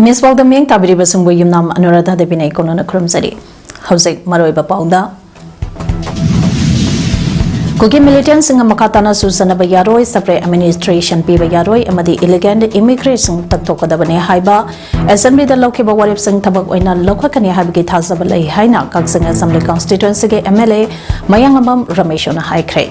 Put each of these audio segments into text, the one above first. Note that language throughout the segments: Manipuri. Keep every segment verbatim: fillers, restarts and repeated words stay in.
News ꯄꯥꯎꯗ ꯃꯤꯠꯌꯦꯡ ꯇꯥꯕꯤꯔꯤꯕꯁꯤꯡꯕꯨ ꯌꯨꯝꯅꯥꯝ ꯑꯅꯨꯔꯥꯙꯥ ꯗꯦꯕꯤꯅ ꯏꯀꯣꯟꯅꯅ ꯈꯨꯔꯨꯝꯖꯔꯤ꯫ ꯍꯧꯖꯤꯛ ꯃꯔꯨꯑꯣꯏꯕ ꯄꯥꯎꯗ꯫ ꯀꯨꯀꯤ militantꯁꯤꯡꯒ ꯃꯈꯥ ꯇꯥꯅ ꯁꯨ ꯆꯟꯅꯕ ꯌꯥꯔꯣꯏ, separate administration ꯄꯤꯕ ꯌꯥꯔꯣꯏ ꯑꯃꯗꯤ illegal immigrantꯁꯤꯡ ꯇꯛꯊꯣꯛꯀꯗꯕꯅꯤ ꯍꯥꯏꯕ assemblyꯗ ꯂꯧꯈꯤꯕ ꯋꯥꯔꯦꯞꯁꯤꯡ ꯊꯕꯛ ꯑꯣꯏꯅ ꯂꯧꯈꯠꯀꯅꯤ ꯍꯥꯏꯕꯒꯤ ꯊꯥꯖꯕ ꯂꯩ ꯍꯥꯏꯅ ꯀꯛꯆꯤꯡ assembly constituencyꯒꯤ MLA ꯃꯌꯥꯡꯂꯝꯕꯝ ꯔꯃꯦꯁꯣꯅ ꯍꯥꯏꯈ꯭ꯔꯦ꯫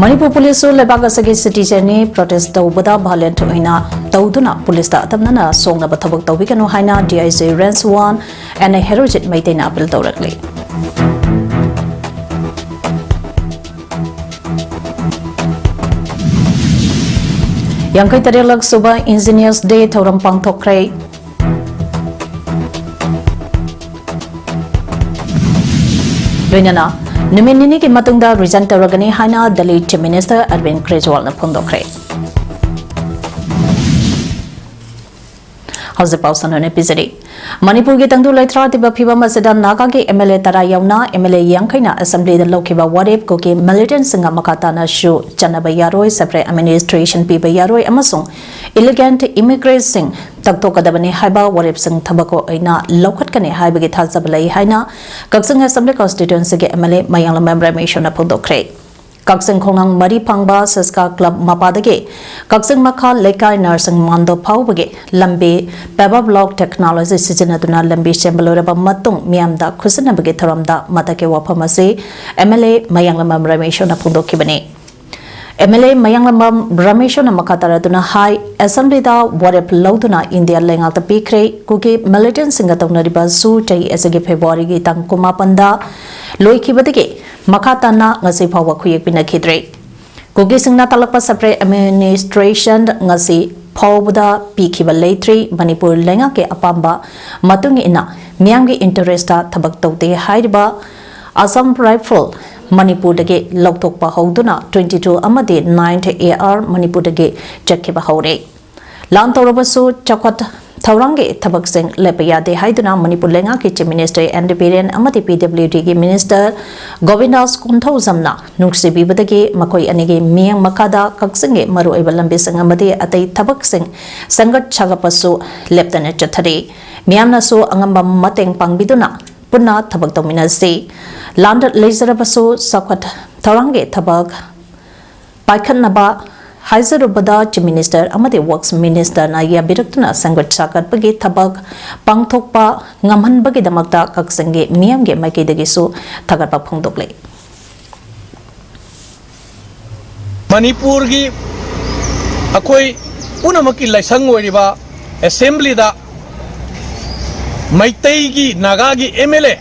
ꯃꯅꯤꯄꯨꯔ ꯄꯨꯂꯤꯁꯁꯨ ꯂꯩꯕꯥꯛ ꯑꯁꯤꯒꯤ citizenꯅꯤ, protest ꯇꯧꯕꯗ violent ꯑꯣꯏꯅ ꯇꯧꯗꯨꯅ ꯄꯨꯂꯤꯁꯇ ꯑꯇꯝꯅꯅ ꯁꯣꯛꯅꯕ ꯊꯕꯛ ꯇꯧꯕꯤꯒꯅꯨ ꯍꯥꯏꯅ DIG Range one N Herojit ꯃꯩꯇꯩꯅ appeal ꯇꯧꯔꯛꯂꯤ꯫ ꯌꯥꯡꯈꯩ ꯇꯔꯦꯠꯂꯛ ꯁꯨꯕ Engineers Day ꯊꯧꯔꯝ ꯄꯥꯡꯊꯣꯛꯈ꯭ꯔꯦ꯫ ꯂꯣꯏꯅꯅ ꯅꯨꯃꯤꯠ ꯅꯤꯅꯤꯒꯤ ꯃꯇꯨꯡꯗ resign ꯇꯧꯔꯒꯅꯤ ꯍꯥꯏꯅ Delhi Chief Minister Arvind ꯀꯦꯖ꯭ꯔꯤꯋꯥꯜꯅ ꯐꯣꯡꯗꯣꯛꯈ꯭ꯔꯦ꯫ ꯍꯧꯖꯤꯛ ꯄꯥꯎ ꯁꯟꯗꯣꯛꯅ ꯄꯤꯖꯔꯤ꯫ ꯃꯅꯤꯄꯨꯔꯒꯤ ꯇꯪꯗꯨ ꯂꯩꯇꯥꯗꯕ ꯐꯤꯕꯝ ꯑꯁꯤꯗ ꯅꯥꯒꯥꯒꯤ MLA ꯇꯔꯥ ꯌꯥꯎꯅ MLA ꯌꯥꯡꯈꯩꯅ assemblyꯗ ꯂꯧꯈꯤꯕ ꯋꯥꯔꯦꯞ ꯀꯨꯀꯤ militantꯁꯤꯡꯒ ꯃꯈꯥ ꯇꯥꯅ ꯁꯨ ꯆꯟꯅꯕ ꯌꯥꯔꯣꯏ, separate administration ꯄꯤꯕ ꯌꯥꯔꯣꯏ ꯑꯃꯁꯨꯡ illegal immigrantꯁꯤꯡ ꯇꯛꯊꯣꯛꯀꯗꯕꯅꯤ ꯍꯥꯏꯕ ꯋꯥꯔꯦꯞꯁꯤꯡ ꯊꯕꯛ ꯑꯣꯏꯅ ꯂꯧꯈꯠꯀꯅꯤ ꯍꯥꯏꯕꯒꯤ ꯊꯥꯖꯕ ꯂꯩ ꯍꯥꯏꯅ ꯀꯛꯆꯤꯡ assembly constituencyꯒꯤ MLA ꯃꯌꯥꯡꯂꯝꯕꯝ ꯔꯃꯦꯁꯣꯅ ꯐꯣꯡꯗꯣꯛꯈ꯭ꯔꯦ꯫ ꯀꯛꯆꯤꯡ ꯈꯣꯡꯅꯥꯡ ꯃꯔꯤ ꯐꯥꯡꯕ ꯁꯤꯁꯀꯥ club ꯃꯄꯥꯗꯒꯤ ꯀꯛꯆꯤꯡ ꯃꯈꯥ ꯂꯩꯀꯥꯏ ꯅꯔꯁꯤꯡ ꯃꯥꯟꯗꯣ ꯐꯥꯎꯕꯒꯤ ꯂꯝꯕꯤ paved block technology ꯁꯤꯖꯤꯟꯅꯗꯨꯅ ꯂꯝꯕꯤ ꯁꯦꯝꯕ ꯂꯣꯏꯔꯕ ꯃꯇꯨꯡ ꯃꯤꯌꯥꯝꯗ ꯈꯨꯠꯁꯤꯟꯅꯕꯒꯤ ꯊꯧꯔꯝꯗ ꯃꯊꯛꯀꯤ ꯋꯥꯐꯝ ꯑꯁꯤ MLA ꯃꯌꯥꯡꯂꯝꯕꯝ ꯔꯃꯦꯁꯣꯅ ꯐꯣꯡꯗꯣꯛꯈꯤꯕꯅꯤ꯫ MLA ꯃꯌꯥꯡꯂꯝꯕꯝ ꯔꯃꯦꯁꯣꯅ ꯃꯈꯥ ꯇꯥꯔꯗꯨꯅ ꯍꯥꯏ, assemblyꯗ ꯋꯥꯔꯦꯞ ꯂꯧꯗꯨꯅ ꯏꯟꯗꯤꯌꯥ ꯂꯩꯉꯥꯛꯇ ꯄꯤꯈ꯭ꯔꯦ꯫ ꯀꯨꯀꯤ militantꯁꯤꯡꯒ ꯇꯧꯅꯔꯤꯕ ꯁꯨ ꯆꯍꯤ ꯑꯁꯤꯒꯤ Februaryꯒꯤ ꯇꯥꯡ ꯀꯨꯟꯃꯥꯄꯟꯗ ꯂꯣꯏꯈꯤꯕꯗꯒꯤ ꯃꯈꯥ ꯇꯥꯅ ꯉꯁꯤ ꯐꯥꯎꯕ ꯈꯨꯌꯦꯛ ꯄꯤꯅꯈꯤꯗ꯭ꯔꯦ꯫ ꯀꯨꯀꯤꯁꯤꯡꯅ ꯇꯥꯛꯂꯛꯄ separate administration ꯉꯁꯤ ꯐꯥꯎꯕꯗ ꯄꯤꯈꯤꯕ ꯂꯩꯇ꯭ꯔꯤ꯫ ꯃꯅꯤꯄꯨꯔ ꯂꯩꯉꯥꯛꯀꯤ ꯑꯄꯥꯝꯕ ꯃꯇꯨꯡ ꯏꯟꯅ ꯃꯤꯌꯥꯝꯒꯤ interestꯇ ꯊꯕꯛ ꯇꯧꯗꯦ ꯍꯥꯏꯔꯤꯕ Assam Rifle ꯃꯅꯤꯄꯨꯔꯗꯒꯤ ꯂꯧꯊꯣꯛꯄ ꯍꯧꯗꯨꯅ twenty two ꯑꯃꯗꯤ ninth AR ꯃꯅꯤꯄꯨꯔꯗꯒꯤ ꯆꯠꯈꯤꯕ ꯍꯧꯔꯦ꯫ ꯂꯥꯟ ꯇꯧꯔꯕꯁꯨ ꯆꯥꯎꯈꯠ ꯊꯧꯔꯥꯡꯒꯤ ꯊꯕꯛꯁꯤꯡ ꯂꯦꯞꯄ ꯌꯥꯗꯦ ꯍꯥꯏꯗꯨꯅ ꯃꯅꯤꯄꯨꯔ ꯂꯩꯉꯥꯛꯀꯤ Chief Minister N D Biren ꯑꯃꯗꯤ P W Dꯒꯤ Minister ꯒꯣꯕꯤꯟꯗꯥꯁ ꯀꯣꯟꯊꯧꯖꯝꯅ ꯅꯨꯡꯁꯤꯕꯤꯕꯗꯒꯤ ꯃꯈꯣꯏ ꯑꯅꯤꯒꯤ ꯃꯤꯠꯌꯦꯡ ꯃꯈꯥꯗ ꯀꯛꯆꯤꯡꯒꯤ ꯃꯔꯨꯑꯣꯏꯕ ꯂꯝꯕꯤꯁꯤꯡ ꯑꯃꯗꯤ ꯑꯇꯩ ꯊꯕꯛꯁꯤꯡ ꯁꯦꯝꯒꯠ ꯁꯥꯒꯠꯄꯁꯨ ꯂꯦꯞꯇꯅ ꯆꯠꯊꯔꯤ꯫ ꯃꯤꯌꯥꯝꯅꯁꯨ ꯑꯉꯝꯕ ꯃꯇꯦꯡ ꯄꯥꯡꯕꯤꯗꯨꯅ ꯄꯨꯟꯅ ꯊꯕꯛ ꯇꯧꯃꯤꯟꯅꯁꯤ꯫ ꯂꯥꯟꯗ ꯂꯩꯖꯔꯕꯁꯨ ꯆꯥꯎꯈꯠ ꯊꯧꯔꯥꯡꯒꯤ ꯊꯕꯛ ꯄꯥꯏꯈꯠꯅꯕ ꯍꯥꯏꯖꯔꯨꯕꯗ Chief Minister ꯑꯃꯗꯤ Works Ministerꯅ ꯌꯥꯕꯤꯔꯛꯇꯨꯅ ꯁꯦꯝꯒꯠ ꯁꯥꯒꯠꯄꯒꯤ ꯊꯕꯛ ꯄꯥꯡꯊꯣꯛꯄ ꯉꯝꯍꯟꯕꯒꯤꯗꯃꯛꯇ ꯀꯛꯆꯤꯡꯒꯤ ꯃꯤꯌꯥꯝꯒꯤ ꯃꯥꯏꯀꯩꯗꯒꯤꯁꯨ ꯊꯥꯒꯠꯄ ꯐꯣꯡꯗꯣꯛꯂꯤ꯫ ꯃꯅꯤꯄꯨꯔꯒꯤ ꯑꯩꯈꯣꯏ ꯄꯨꯝꯅꯃꯛꯀꯤ ꯂꯥꯏꯁꯪ ꯑꯣꯏꯔꯤꯕ ꯑꯦꯁꯦꯝꯕ꯭ꯂꯤꯗ ꯃꯩꯇꯩꯒꯤ, ꯅꯥꯒꯥꯒꯤ M L A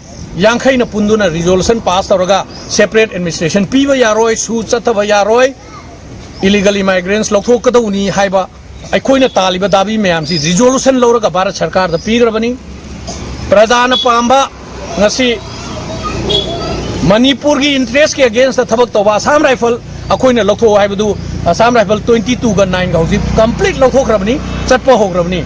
ꯌꯥꯡꯈꯩꯅ ꯄꯨꯟꯗꯨꯅ ꯔꯤꯖꯣꯂꯨꯁꯟ ꯄꯥꯁ ꯇꯧꯔꯒ separate administration ꯄꯤꯕ ꯌꯥꯔꯣꯏ, ꯁꯨ ꯆꯠꯊꯕ ꯌꯥꯔꯣꯏ, illegal immigrants ꯂꯧꯊꯣꯛꯀꯗꯧꯅꯤ ꯍꯥꯏꯕ ꯑꯩꯈꯣꯏꯅ ꯇꯥꯜꯂꯤꯕ ꯗꯥꯕꯤ ꯃꯌꯥꯝꯁꯤ ꯔꯤꯖꯣꯂꯨꯁꯟ ꯂꯧꯔꯒ ꯚꯥꯔꯠ ꯁꯔꯀꯥꯔꯗ ꯄꯤꯈ꯭ꯔꯕꯅꯤ꯫ ꯄ꯭ꯔꯖꯥꯅ ꯄꯥꯝꯕ ꯉꯁꯤ ꯃꯅꯤꯄꯨꯔꯒꯤ ꯏꯟꯇꯔꯦꯁꯀꯤ ꯑꯦꯒꯦꯟꯁꯇ ꯊꯕꯛ ꯇꯧꯕ ꯑꯁꯥꯝ ꯔꯥꯏꯐꯜ ꯑꯩꯈꯣꯏꯅ ꯂꯧꯊꯣꯛꯑꯣ ꯍꯥꯏꯕꯗꯨ ꯑꯁꯥꯝ ꯔꯥꯏꯐꯜ twenty twoꯒ nineꯒ ꯍꯧꯖꯤꯛ complete ꯂꯧꯊꯣꯛꯈ꯭ꯔꯕꯅꯤ, ꯆꯠꯄ ꯍꯧꯈ꯭ꯔꯕꯅꯤ꯫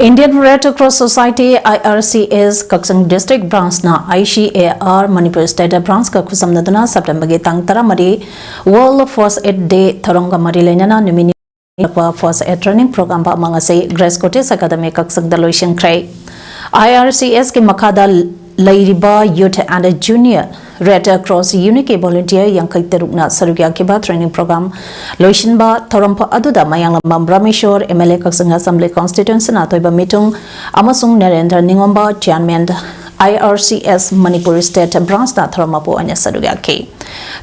Indian Red Cross Society, I R C S, Kakching District Branchꯅ I C A R Manipur State Branchꯀ ꯈꯨꯠꯁꯝꯅꯗꯨꯅ Septemberꯒꯤ ꯇꯥꯡ ꯇꯔꯥꯃꯔꯤ World First Aid Day ꯊꯧꯔꯝꯒ ꯃꯔꯤ ꯂꯩꯅꯅ ꯅꯨꯃꯤꯠ ꯅꯤꯅꯤ ꯆꯠꯄ First Aid Training Program ꯑꯃ ꯉꯁꯤ Grace Cottage Academy ꯀꯛꯆꯤꯡꯗ ꯂꯣꯏꯁꯤꯟꯈ꯭ꯔꯦ꯫ I R C Sꯀꯤ ꯃꯈꯥꯗ ꯂꯩꯔꯤꯕ Youth and Junior Red Cross Unitꯀꯤ volunteer ꯌꯥꯡꯈꯩ ꯇꯔꯨꯛꯅ ꯁꯔꯨꯛ ꯌꯥꯈꯤꯕ training program ꯂꯣꯏꯁꯤꯟꯕ ꯊꯧꯔꯝ ꯑꯗꯨꯗ ꯃꯌꯥꯡꯂꯝꯕꯝ Rameshwor, M L A Kakching Assembly Constituencyꯅ ꯊꯣꯏꯕ ꯃꯤꯇꯨꯡ ꯑꯃꯁꯨꯡ Narendra ꯅꯤꯉꯣꯝꯕ, Chairman, I R C S Manipur State Branchꯅ ꯊꯧꯔꯝ ꯃꯄꯨ ꯑꯣꯏꯅ ꯁꯔꯨꯛ ꯌꯥꯈꯤ꯫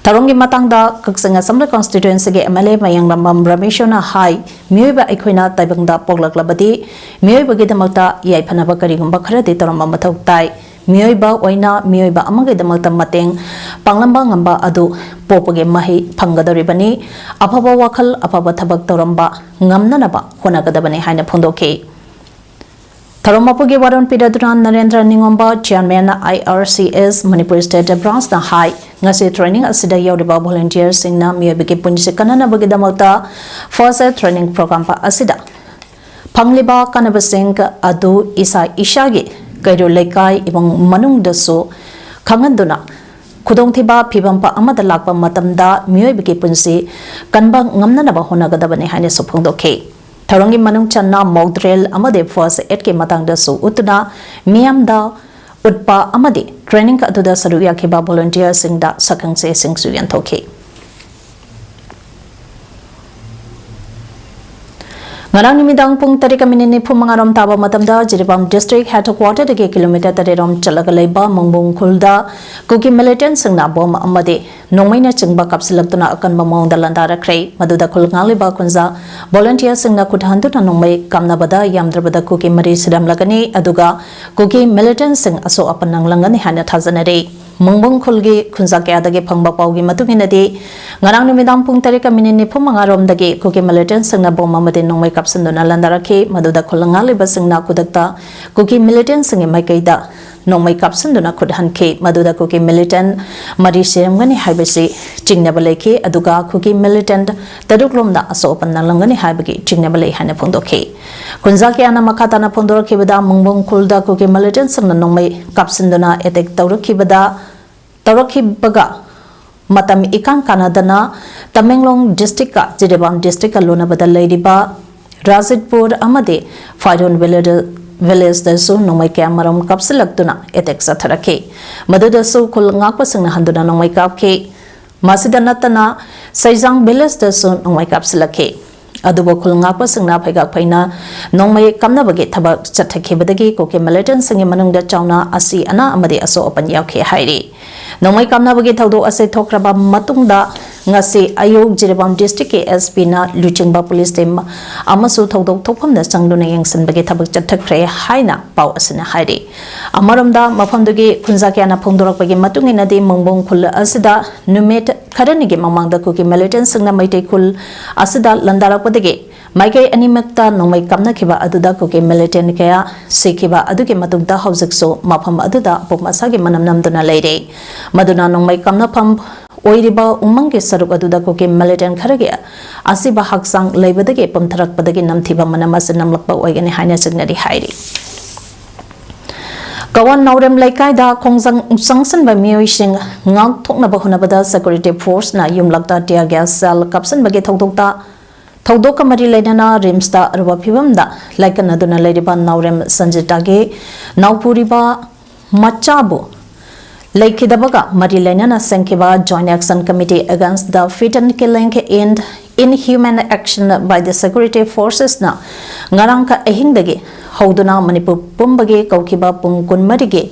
ꯊꯧꯔꯝꯒꯤ ꯃꯇꯥꯡꯗ ꯀꯛꯆꯤꯡ Assembly Constituencyꯒꯤ M L A ꯃꯌꯥꯡꯂꯝꯕꯝ ꯔꯥꯃꯦꯁꯣꯔꯅ ꯍꯥꯏ, ꯃꯤꯑꯣꯏꯕ ꯑꯩꯈꯣꯏꯅ ꯇꯥꯏꯕꯪꯗ ꯄꯣꯛꯂꯛꯂꯕꯗꯤ ꯃꯤꯑꯣꯏꯕꯒꯤꯗꯃꯛꯇ ꯌꯥꯏꯐꯅꯕ ꯀꯔꯤꯒꯨꯝꯕ ꯈꯔꯗꯤ ꯇꯧꯔꯝꯕ ꯃꯊꯧ ꯇꯥꯏ꯫ ꯃꯤꯑꯣꯏꯕ ꯑꯣꯏꯅ ꯃꯤꯑꯣꯏꯕ ꯑꯃꯒꯤꯗꯃꯛꯇ ꯃꯇꯦꯡ ꯄꯥꯡꯂꯝꯕ ꯉꯝꯕ ꯑꯗꯨ ꯄꯣꯛꯄꯒꯤ ꯃꯍꯩ ꯐꯪꯒꯗꯧꯔꯤꯕꯅꯤ꯫ ꯑꯐꯕ ꯋꯥꯈꯜ, ꯑꯐꯕ ꯊꯕꯛ ꯇꯧꯔꯝꯕ ꯉꯝꯅꯅꯕ ꯍꯣꯠꯅꯒꯗꯕꯅꯤ ꯍꯥꯏꯅ ꯐꯣꯡꯗꯣꯛꯈꯤ꯫ ꯊꯧꯔꯝ ꯃꯄꯨꯒꯤ ꯋꯥꯔꯣꯜ ꯄꯤꯔꯗꯨꯅ Narendra ꯅꯤꯉꯣꯝꯕ, Chairman, I R C S Manipur State Branch ꯅ ꯍꯥꯏ, ꯉꯁꯤ training ꯑꯁꯤꯗ ꯌꯥꯎꯔꯤꯕ volunteer ꯁꯤꯡꯅ ꯃꯤꯑꯣꯏꯕꯒꯤ ꯄꯨꯟꯁꯤ ꯀꯟꯅꯅꯕꯒꯤꯗꯃꯛꯇ first aid training program ꯑꯁꯤꯗ ꯐꯪꯂꯤꯕ ꯀꯥꯟꯅꯕꯁꯤꯡ ꯑꯗꯨ ꯏꯁꯥ ꯏꯁꯥꯒꯤ ꯀꯩꯔꯣꯜ ꯂꯩꯀꯥꯏ ꯏꯃꯨꯡ ꯃꯅꯨꯡꯗꯁꯨ ꯈꯪꯍꯟꯗꯨꯅ, ꯈꯨꯗꯣꯡꯊꯤꯕ ꯐꯤꯕꯝ ꯑꯃꯗ ꯂꯥꯛꯄ ꯃꯇꯝꯗ ꯃꯤꯑꯣꯏꯕꯒꯤ ꯄꯨꯟꯁꯤ ꯀꯟꯕ ꯉꯝꯅꯅꯕ ꯍꯣꯠꯅꯒꯗꯕꯅꯤ ꯍꯥꯏꯅꯁꯨ ꯐꯣꯡꯗꯣꯛꯈꯤ꯫ ꯊꯧꯔꯝꯒꯤ ꯃꯅꯨꯡ ꯆꯟꯅ mock drill ꯑꯃꯗꯤ first aid ꯀꯤ ꯃꯇꯥꯡꯗꯁꯨ ꯎꯠꯇꯨꯅ, ꯃꯤꯌꯥꯝꯗ ꯎꯠꯄ ꯑꯃꯗꯤ training ꯑꯗꯨꯗ ꯁꯔꯨꯛ ꯌꯥꯈꯤꯕ volunteer ꯁꯤꯡꯗ ꯁꯛꯈꯪꯆꯦꯁꯤꯡꯁꯨ ꯌꯦꯟꯊꯣꯛꯈꯤ꯫ ꯉꯔꯥꯡ ꯅꯨꯃꯤꯗꯥꯡ ꯄꯨꯡ ꯇꯔꯦꯠꯀ ꯃꯤꯅꯤꯠ ꯅꯤꯐꯨ ꯃꯉꯥ ꯔꯣꯝ ꯇꯥꯕ ꯃꯇꯝꯗ ꯖꯤꯔꯤꯕꯥꯝ district headquarter ꯗꯒꯤ kilometre ꯇꯔꯦꯠ ꯔꯣꯝ ꯆꯠꯂꯒ ꯂꯩꯕ ꯃꯪꯕꯨꯡ ꯈꯨꯜꯗ ꯀꯨꯀꯤ militant ꯁꯤꯡꯅ bomb ꯑꯃꯗꯤ ꯅꯣꯡꯃꯩꯅꯆꯤꯡꯕ ꯀꯥꯞꯁꯤꯜꯂꯛꯇꯨꯅ ꯑꯀꯟꯕ ꯃꯑꯣꯡꯗ ꯂꯥꯟꯗꯥꯔꯛꯈ꯭ꯔꯦ꯫ ꯃꯗꯨꯗ ꯈꯨꯜ ꯉꯥꯛꯂꯤꯕ ꯈꯨꯟꯖꯥ volunteer ꯁꯤꯡꯅ ꯈꯨꯠ ꯍꯟꯗꯨꯅ ꯅꯣꯡꯃꯩ ꯀꯥꯞꯅꯕꯗ ꯌꯥꯝꯗ꯭ꯔꯕꯗ ꯀꯨꯀꯤ ꯃꯔꯤ ꯁꯤꯔꯝꯂꯒꯅꯤ, ꯑꯗꯨꯒ ꯀꯨꯀꯤ militant ꯁꯤꯡ ꯑꯁꯣꯛ ꯑꯄꯟ ꯅꯪꯂꯝꯒꯅꯤ ꯍꯥꯏꯅ ꯊꯥꯖꯅꯔꯤ꯫ ꯃꯪꯕꯨꯡ ꯈꯨꯜꯒꯤ ꯈꯨꯟꯖꯥ ꯀꯌꯥꯗꯒꯤ ꯐꯪꯕ ꯄꯥꯎꯒꯤ ꯃꯇꯨꯡ ꯏꯟꯅꯗꯤ, ꯉꯔꯥꯡ ꯅꯨꯃꯤꯗꯥꯡ ꯄꯨꯡ ꯇꯔꯦꯠꯀ ꯃꯤꯅꯤꯠ ꯅꯤꯐꯨ ꯃꯉꯥ ꯔꯣꯝꯗꯒꯤ ꯀꯨꯀꯤ militant ꯁꯤꯡꯅ bomb ꯑꯃꯗꯤ ꯅꯣꯡꯃꯩ ꯀꯥꯞꯁꯤꯟꯗꯨꯅ ꯂꯥꯟꯗꯥꯔꯛꯈꯤ꯫ ꯃꯗꯨꯗ ꯈꯨꯜ ꯉꯥꯛꯂꯤꯕꯁꯤꯡꯅ ꯈꯨꯗꯛꯇ ꯀꯨꯀꯤ militant ꯁꯤꯡꯒꯤ ꯃꯥꯏꯀꯩꯗ ꯅꯣꯡꯃꯩ ꯀꯥꯞꯁꯤꯟꯗꯨꯅ ꯈꯨꯠ ꯍꯟꯈꯤ꯫ ꯃꯗꯨꯗ ꯀꯨꯀꯤ militant ꯃꯔꯤ ꯁꯤꯔꯝꯒꯅꯤ ꯍꯥꯏꯕꯁꯤ ꯆꯤꯡꯅꯕ ꯂꯩꯈꯤ, ꯑꯗꯨꯒ ꯀꯨꯀꯤ militant ꯇꯔꯨꯛ ꯂꯣꯝꯗ ꯑꯁꯣꯛ ꯑꯄꯟ ꯅꯪꯂꯝꯒꯅꯤ ꯍꯥꯏꯕꯒꯤ ꯆꯤꯡꯅꯕ ꯂꯩ ꯍꯥꯏꯅ ꯐꯣꯡꯗꯣꯛꯈꯤ꯫ ꯈꯨꯟꯖꯥ ꯀꯌꯥꯅ ꯃꯈꯥ ꯇꯥꯅ ꯐꯣꯡꯗꯣꯔꯛꯈꯤꯕꯗ, ꯃꯪꯕꯨꯡ ꯈꯨꯜꯗ ꯀꯨꯀꯤ militant ꯁꯤꯡꯅ ꯅꯣꯡꯃꯩ ꯀꯥꯞꯁꯤꯟꯗꯨꯅ attack ꯇꯧꯔꯛꯈꯤꯕꯗ, ꯇꯧꯔꯛꯈꯤꯕꯒ ꯃꯇꯝ ꯏꯀꯥꯟ ꯀꯥꯟꯅꯗꯅ ꯇꯃꯦꯡꯂꯣꯡ district ꯀ ꯖꯤꯔꯤꯕꯥꯝ district ꯀ ꯂꯣꯟꯅꯕꯗ ꯂꯩꯔꯤꯕ ꯔꯥꯖꯤꯠꯄꯨꯔ ꯑꯃꯗꯤ ꯐꯥꯏꯔꯣꯟ village, village ꯗꯁꯨ ꯅꯣꯡꯃꯩ ꯀꯌꯥ ꯃꯔꯨꯝ ꯀꯥꯞꯁꯤꯜꯂꯛꯇꯨꯅ attack ꯆꯠꯊꯔꯛꯈꯤ꯫ ꯃꯗꯨꯗꯁꯨ ꯈꯨꯜ ꯉꯥꯛꯄꯁꯤꯡꯅ ꯍꯟꯗꯨꯅ ꯅꯣꯡꯃꯩ ꯀꯥꯞꯈꯤ꯫ ꯃꯁꯤꯗ ꯅꯠꯇꯅ ꯁꯩꯖꯥꯡ village ꯗꯁꯨ ꯅꯣꯡꯃꯩ ꯀꯥꯞꯁꯤꯜꯂꯛꯈꯤ꯫ ꯑꯗꯨꯕꯨ ꯈꯨꯜ ꯉꯥꯛꯄꯁꯤꯡꯅ ꯐꯩꯒꯥꯛ ꯐꯩꯅ ꯅꯣꯡꯃꯩ ꯀꯥꯞꯅꯕꯒꯤ ꯊꯕꯛ ꯆꯠꯊꯈꯤꯕꯗꯒꯤ ꯀꯨꯀꯤ militant ꯁꯤꯡꯒꯤ ꯃꯅꯨꯡꯗ ꯆꯥꯎꯅ ꯑꯁꯤ ꯑꯅꯥ ꯑꯃꯗꯤ ꯑꯁꯣꯛ ꯑꯄꯟ ꯌꯥꯎꯈꯤ ꯍꯥꯏꯔꯤ꯫ ꯅꯣꯡꯃꯩ ꯀꯥꯞꯅꯕꯒꯤ ꯊꯧꯗꯣꯛ ꯑꯁꯤ ꯊꯣꯛꯈ꯭ꯔꯕ ꯃꯇꯨꯡꯗ ꯉꯁꯤ ꯑꯌꯨꯛ ꯖꯤꯔꯤꯕꯥꯝ district ꯀꯤ S P ꯅ ꯂꯨꯆꯤꯡꯕ police team ꯑꯃꯁꯨ ꯊꯧꯗꯣꯛ ꯊꯣꯛꯐꯝꯗ ꯆꯪꯗꯨꯅ ꯌꯦꯡꯁꯤꯟꯕꯒꯤ ꯊꯕꯛ ꯆꯠꯊꯈ꯭ꯔꯦ ꯍꯥꯏꯅ ꯄꯥꯎ ꯑꯁꯤꯅ ꯍꯥꯏꯔꯤ꯫ ꯑꯃꯔꯣꯝꯗ, ꯃꯐꯝꯗꯨꯒꯤ ꯈꯨꯟꯖꯥ ꯀꯌꯥꯅ ꯐꯣꯡꯗꯣꯔꯛꯄꯒꯤ ꯃꯇꯨꯡ ꯏꯟꯅꯗꯤ, ꯃꯪꯕꯨꯡ ꯈꯨꯜ ꯑꯁꯤꯗ ꯅꯨꯃꯤꯠ ꯈꯔꯅꯤꯒꯤ ꯃꯃꯥꯡꯗ ꯀꯨꯀꯤ militant ꯁꯤꯡꯅ ꯃꯩꯇꯩ ꯈꯨꯜ ꯑꯁꯤꯗ ꯂꯥꯟꯗꯥꯔꯛꯄꯗꯒꯤ ꯃꯥꯏꯀꯩ ꯑꯅꯤꯃꯛꯇ ꯅꯣꯡꯃꯩ ꯀꯥꯞꯅꯈꯤꯕ ꯑꯗꯨꯗ ꯀꯨꯀꯤ militant ꯀꯌꯥ ꯁꯤꯈꯤꯕ ꯑꯗꯨꯒꯤ ꯃꯇꯨꯡꯗ ꯍꯧꯖꯤꯛꯁꯨ ꯃꯐꯝ ꯑꯗꯨꯗ ꯄꯨꯝ ꯑꯁꯥꯒꯤ ꯃꯅꯝ ꯅꯝꯗꯨꯅ ꯂꯩꯔꯤ꯫ ꯃꯗꯨꯅ ꯅꯣꯡꯃꯩ ꯀꯥꯞꯅꯐꯝ ꯑꯣꯏꯔꯤꯕ ꯎꯃꯪꯒꯤ ꯁꯔꯨꯛ ꯑꯗꯨꯗ ꯀꯨꯀꯤ militant ꯈꯔꯒꯤ ꯑꯁꯤꯕ ꯍꯛꯆꯥꯡ ꯂꯩꯕꯗꯒꯤ ꯄꯨꯝꯊꯔꯛꯄꯗꯒꯤ ꯅꯝꯊꯤꯕ ꯃꯅꯝ ꯑꯁꯤ ꯅꯝꯂꯛꯄ ꯑꯣꯏꯒꯅꯤ ꯍꯥꯏꯅ ꯆꯤꯡꯅꯔꯤ ꯍꯥꯏꯔꯤ꯫ ꯀꯋꯥꯟ ꯅꯥꯎꯔꯦꯝ ꯂꯩꯀꯥꯏꯗ ꯈꯣꯡꯖꯪ ꯆꯪꯁꯤꯟꯕ ꯃꯤꯑꯣꯏꯁꯤꯡ ꯉꯥꯛꯊꯣꯛꯅꯕ ꯍꯣꯠꯅꯕꯗ security force ꯅ ꯌꯨꯝꯂꯛꯇ tear gas shell ꯀꯥꯞꯁꯤꯟꯕꯒꯤ ꯊꯧꯗꯣꯛꯇ ꯊꯧꯗꯣꯛꯀ ꯃꯔꯤ ꯂꯩꯅꯅ RIMS ꯇ ꯑꯔꯨꯕ ꯐꯤꯕꯝꯗ ꯂꯥꯏꯀꯠꯅꯗꯨꯅ ꯂꯩꯔꯤꯕ ꯅꯥꯎꯔꯦꯝ ꯁꯟꯖꯤꯇꯥꯒꯤ ꯅꯥꯎꯄꯨꯔꯤꯕ ꯃꯆꯥꯕꯨ ꯂꯩꯈꯤꯗꯕꯒ ꯃꯔꯤ ꯂꯩꯅꯅ ꯁꯦꯝꯈꯤꯕ Joint Action Committee Against the Fit and Killing and Inhuman Action by the Security Forces ꯅ ꯉꯔꯥꯡ ꯑꯍꯤꯡꯗꯒꯤ ꯍꯧꯗꯨꯅ ꯃꯅꯤꯄꯨꯔ ꯄꯨꯝꯕꯒꯤ ꯀꯧꯈꯤꯕ ꯄꯨꯡ ꯀꯨꯟꯃꯔꯤꯒꯤ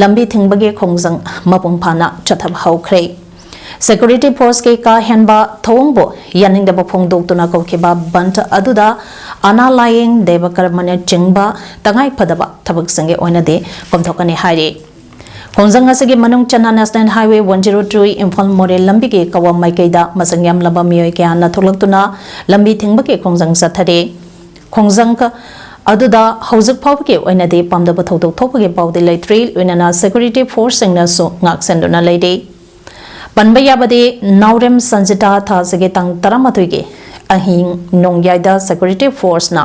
ꯂꯝꯕꯤ ꯊꯤꯡꯕꯒꯤ ꯈꯣꯡꯖꯪ ꯃꯄꯨꯡ ꯐꯥꯅ ꯆꯠꯊꯕ ꯍꯧꯈ꯭ꯔꯦ꯫ Security force ꯀꯤ ꯀꯥ ꯍꯦꯟꯕ ꯊꯧꯑꯣꯡꯕꯨ ꯌꯥꯅꯤꯡꯗꯕ ꯐꯣꯡꯗꯣꯛꯇꯨꯅ ꯀꯧꯈꯤꯕ ꯕꯟꯗ ꯑꯗꯨꯗ ꯑꯅꯥ ꯂꯥꯌꯦꯡ, ꯗꯦꯕ ꯀꯔꯃꯅ ꯆꯤꯡꯕ ꯇꯉꯥꯏ ꯐꯗꯕ ꯊꯕꯛꯁꯤꯡꯒꯤ ꯑꯣꯏꯅꯗꯤ ꯀꯣꯝꯊꯣꯛꯀꯅꯤ ꯍꯥꯏꯔꯤ꯫ ꯈꯣꯡꯖꯪ ꯑꯁꯤꯒꯤ ꯃꯅꯨꯡ ꯆꯟꯅ National Highway one zero three Imphal ꯃꯣꯔꯦ ꯂꯝꯕꯤꯒꯤ ꯀꯋꯥ ꯃꯥꯏꯀꯩꯗ ꯃꯁꯤꯡ ꯌꯥꯝꯂꯕ ꯃꯤꯑꯣꯏ ꯀꯌꯥꯅ ꯊꯣꯛꯂꯛꯇꯨꯅ ꯂꯝꯕꯤ ꯊꯤꯡꯕꯒꯤ ꯈꯣꯡꯖꯪ ꯆꯠꯊꯔꯤ꯫ ꯈꯣꯡꯖꯪ ꯑꯗꯨꯗ ꯍꯧꯖꯤꯛ ꯐꯥꯎꯕꯒꯤ ꯑꯣꯏꯅꯗꯤ ꯄꯥꯝꯗꯕ ꯊꯧꯗꯣꯛ ꯊꯣꯛꯄꯒꯤ ꯄꯥꯎꯗꯤ ꯂꯩꯇ꯭ꯔꯤ, ꯂꯣꯏꯅꯅ security force ꯁꯤꯡꯅꯁꯨ ꯉꯥꯛꯁꯦꯟꯗꯨꯅ ꯂꯩꯔꯤ꯫ ꯄꯟꯕ ꯌꯥꯕꯗꯤ, ꯅꯥꯎꯔꯦꯝ ꯁꯟꯖꯤꯇꯥ ꯊꯥꯁꯤꯒꯤ ꯇꯥꯡ ꯇꯔꯥꯃꯥꯊꯣꯏꯒꯤ ꯑꯍꯤꯡ ꯅꯣꯡꯌꯥꯏꯗ security force ꯅ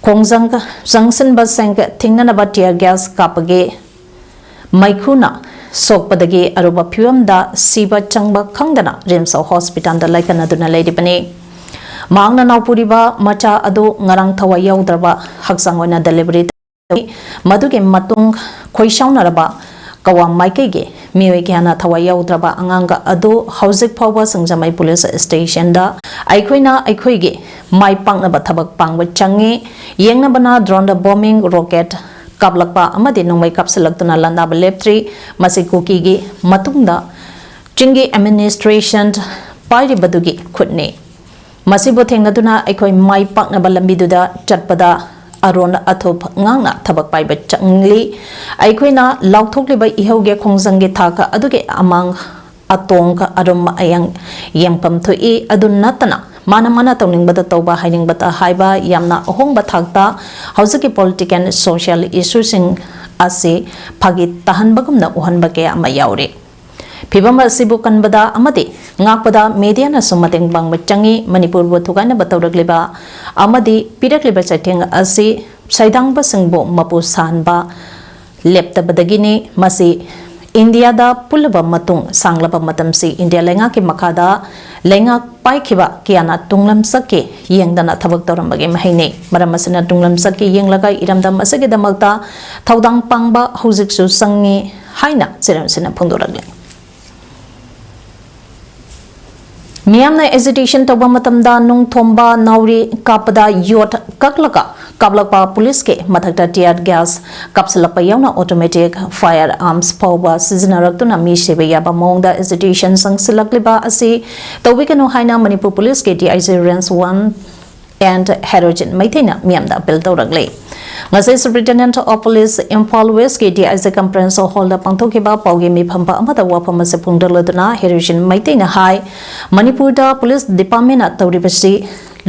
ꯈꯣꯡꯖꯪ ꯆꯪꯁꯤꯟꯕꯁꯤꯡ ꯊꯤꯡꯅꯅꯕ tear gas ꯀꯥꯞꯄꯒꯤ ꯃꯩꯈꯨꯅ ꯁꯣꯛꯄꯗꯒꯤ ꯑꯔꯨꯕ ꯐꯤꯕꯝꯗ ꯁꯤꯕ ꯆꯪꯕ ꯈꯪꯗꯅ RIMS hospital ꯗ ꯂꯥꯏꯀꯠꯅꯗꯨꯅ ꯂꯩꯔꯤꯕꯅꯤ꯫ ꯃꯍꯥꯛꯅ ꯅꯥꯎꯄꯨꯔꯤꯕ ꯃꯆꯥ ꯑꯗꯨ ꯉꯔꯥꯡ ꯊꯋꯥꯏ ꯌꯥꯎꯗ꯭ꯔꯕ ꯍꯛꯆꯥꯡ ꯑꯣꯏꯅ delivery ꯇꯧꯏ꯫ ꯃꯗꯨꯒꯤ ꯃꯇꯨꯡ ꯈꯣꯏꯁꯥꯎꯅꯔꯕ ꯀꯋꯥ ꯃꯥꯏꯀꯩꯒꯤ ꯃꯤꯑꯣꯏ ꯀꯌꯥꯅ ꯊꯋꯥꯏ ꯌꯥꯎꯗ꯭ꯔꯕ ꯑꯉꯥꯡ ꯑꯗꯨ ꯍꯧꯖꯤꯛ ꯐꯥꯎꯕ ꯁꯤꯡꯖꯃꯩ police station ꯗ ꯑꯩꯈꯣꯏꯅ ꯑꯩꯈꯣꯏꯒꯤ ꯃꯥꯏ ꯄꯥꯛꯅꯕ ꯊꯕꯛ ꯄꯥꯡꯕ ꯆꯪꯏ꯫ ꯌꯦꯡꯅꯕꯅ drone ꯗ bombing, rocket ꯀꯥꯞꯂꯛꯄ ꯑꯃꯗꯤ ꯅꯣꯡꯃꯩ ꯀꯥꯞꯁꯤꯜꯂꯛꯇꯨꯅ ꯂꯥꯟꯗꯥꯕ ꯂꯦꯞꯇ꯭ꯔꯤ꯫ ꯃꯁꯤ ꯀꯨꯀꯤꯒꯤ ꯃꯇꯨꯡꯗ ꯆꯤꯡꯒꯤ administration ꯄꯥꯏꯔꯤꯕꯗꯨꯒꯤ ꯈꯨꯠꯅꯤ꯫ ꯃꯁꯤꯕꯨ ꯊꯦꯡꯅꯗꯨꯅ ꯑꯩꯈꯣꯏ ꯃꯥꯏ ꯄꯥꯛꯅꯕ ꯂꯝꯕꯤꯗꯨꯗ ꯆꯠꯄꯗ ꯑꯔꯣꯟ ꯑꯊꯨꯞ ꯉꯥꯛꯅ ꯊꯕꯛ ꯄꯥꯏꯕ ꯆꯪꯂꯤ꯫ ꯑꯩꯈꯣꯏꯅ ꯂꯥꯎꯊꯣꯛꯂꯤꯕ ꯏꯍꯧꯒꯤ ꯈꯣꯡꯖꯪꯒꯤ ꯊꯥꯛ ꯑꯗꯨꯒꯤ ꯑꯃꯥꯡ ꯑꯇꯣꯡ ꯑꯔꯨꯝ ꯑꯌꯥꯡ ꯌꯦꯡꯐꯝ ꯊꯣꯛꯏ꯫ ꯑꯗꯨ ꯅꯠꯇꯅ ꯃꯥꯅ ꯃꯥꯅ ꯇꯧꯅꯤꯡꯕꯗ ꯇꯧꯕ, ꯍꯥꯏꯅꯤꯡꯕꯗ ꯍꯥꯏꯕ, ꯌꯥꯝꯅ ꯑꯍꯣꯡꯕ ꯊꯥꯛꯇ ꯍꯧꯖꯤꯛꯀꯤ political and social issueꯁꯤꯡ ꯑꯁꯤ ꯐꯥꯒꯤ ꯇꯥꯍꯟꯕꯒꯨꯝꯅ ꯎꯍꯟꯕ ꯀꯌꯥ ꯑꯃ ꯌꯥꯎꯔꯤ꯫ ꯐꯤꯚꯝ ꯑꯁꯤꯕꯨ ꯀꯟꯕꯗ ꯑꯃꯗꯤ ꯉꯥꯛꯄꯗ mediaꯅꯁꯨ ꯃꯇꯦꯡ ꯄꯥꯡꯕ ꯆꯪꯏ꯫ ꯃꯅꯤꯄꯨꯔꯕꯨ ꯊꯨꯒꯥꯏꯅꯕ ꯇꯧꯔꯛꯂꯤꯕ ꯑꯃꯗꯤ ꯄꯤꯔꯛꯂꯤꯕ ꯆꯩꯊꯦꯡ ꯑꯁꯤ ꯁꯩꯗꯥꯡꯕꯁꯤꯡꯕꯨ ꯃꯄꯨ ꯁꯥꯍꯟꯕ ꯂꯦꯞꯇꯕꯗꯒꯤꯅꯤ꯫ ꯃꯁꯤ ꯏꯟꯗꯤꯌꯥꯗ ꯄꯨꯜꯂꯕ ꯃꯇꯨꯡ ꯁꯥꯡꯂꯕ ꯃꯇꯝꯁꯤ ꯏꯟꯗꯤꯌꯥ ꯂꯩꯉꯥꯛꯀꯤ ꯃꯈꯥꯗ ꯂꯩꯉꯥꯛ ꯄꯥꯏꯈꯤꯕ ꯀꯌꯥꯅ ꯇꯨꯡꯂꯝꯆꯠꯀꯤ ꯌꯦꯡꯗꯅ ꯊꯕꯛ ꯇꯧꯔꯝꯕꯒꯤ ꯃꯍꯩꯅꯤ꯫ ꯃꯔꯝ ꯑꯁꯤꯅ ꯇꯨꯡꯂꯝꯆꯠꯀꯤ ꯌꯦꯡꯂꯒ ꯏꯔꯝꯗꯝ ꯑꯁꯤꯒꯤꯗꯃꯛꯇ ꯊꯧꯗꯥꯡ ꯄꯥꯡꯕ ꯍꯧꯖꯤꯛꯁꯨ ꯆꯪꯉꯤ ꯍꯥꯏꯅ ꯆꯤꯔꯝꯁꯤꯅ ꯐꯣꯡꯗꯣꯔꯛꯂꯤ꯫ ꯃꯤꯌꯥꯝꯅ agitation ꯇꯧꯕ ꯃꯇꯝꯗ ꯅꯨꯡ ꯊꯣꯝꯕ, ꯅꯥꯎꯔꯤ ꯀꯥꯞꯄꯗ ꯌꯣꯠ ꯀꯛꯂꯒ ꯀꯥꯞꯂꯛꯄ ꯄꯨꯂꯤꯁꯀꯤ ꯃꯊꯛꯇ tear gas ꯀꯥꯞꯁꯤꯜꯂꯛꯄ ꯌꯥꯎꯅ automatic firearms ꯐꯥꯎꯕ ꯁꯤꯖꯤꯟꯅꯔꯛꯇꯨꯅ ꯃꯤ ꯁꯤꯕ ꯌꯥꯕ ꯃꯑꯣꯡꯗ agitation ꯆꯪꯁꯤꯜꯂꯛꯂꯤꯕ ꯑꯁꯤ ꯇꯧꯕꯤꯒꯅꯨ ꯍꯥꯏꯅ ꯃꯅꯤꯄꯨꯔ ꯄꯨꯂꯤꯁꯀꯤ DIG Range one and ꯍꯦꯔꯣꯖꯤꯟ ꯃꯩꯇꯩꯅ ꯃꯤꯌꯥꯝꯗ appeal ꯇꯧꯔꯛꯂꯤ꯫ ꯉꯁꯤ Superintendent of Police Imphal Westꯀꯤ DIG conference hallꯗ ꯄꯥꯡꯊꯣꯛꯈꯤꯕ ꯄꯥꯎꯒꯤ ꯃꯤꯐꯝ ꯑꯃꯗ ꯋꯥꯐꯝ ꯑꯁꯤ ꯐꯣꯡꯗꯣꯛꯂꯗꯨꯅ ꯍꯦꯔꯣꯖꯤꯟ ꯃꯩꯇꯩꯅ ꯍꯥꯏ, ꯃꯅꯤꯄꯨꯔꯗ police departmentꯅ ꯇꯧꯔꯤꯕꯁꯤ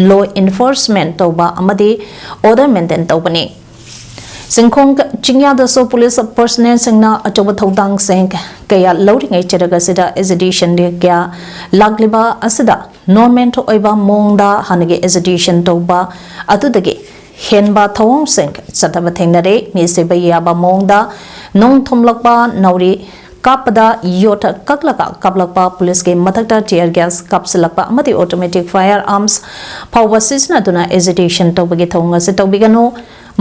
law enforcement ꯇꯧꯕ ꯑꯃꯗꯤ order maintain ꯇꯧꯕꯅꯤ꯫ ꯆꯤꯡꯈꯣꯡ ꯆꯤꯡꯌꯥꯗꯁꯨ police personnelꯁꯤꯡꯅ ꯑꯆꯧꯕ ꯊꯧꯗꯥꯡꯁꯤꯡ ꯀꯌꯥ ꯂꯧꯔꯤꯉꯩ ꯆꯩꯔꯛ ꯑꯁꯤꯗ agitation ꯀꯌꯥ ꯂꯥꯛꯂꯤꯕ ꯑꯁꯤꯗ normal ꯑꯣꯏꯕ ꯃꯑꯣꯡꯗ ꯍꯥꯟꯅꯒꯤ agitation ꯇꯧꯕ ꯑꯗꯨꯗꯒꯤ ꯍꯦꯟꯕ ꯊꯧꯑꯣꯡꯁꯤꯡ ꯆꯠꯊꯕ ꯊꯦꯡꯅꯔꯦ꯫ ꯃꯤ ꯁꯤꯕ ꯌꯥꯕ ꯃꯑꯣꯡꯗ ꯅꯨꯡ ꯊꯣꯝꯂꯛꯄ, ꯅꯥꯎꯔꯤ ꯀꯥꯞꯄꯗ ꯌꯣꯠ ꯀꯛꯂꯒ ꯀꯥꯞꯂꯛꯄ, ꯄꯨꯂꯤꯁꯀꯤ ꯃꯊꯛꯇ tear gas ꯀꯥꯞꯁꯤꯜꯂꯛꯄ ꯑꯃꯗꯤ automatic firearms ꯐꯥꯎꯕ ꯁꯤꯖꯤꯟꯅꯗꯨꯅ agitation ꯇꯧꯕꯒꯤ ꯊꯧꯑꯣꯡ ꯑꯁꯤ ꯇꯧꯕꯤꯒꯅꯨ꯫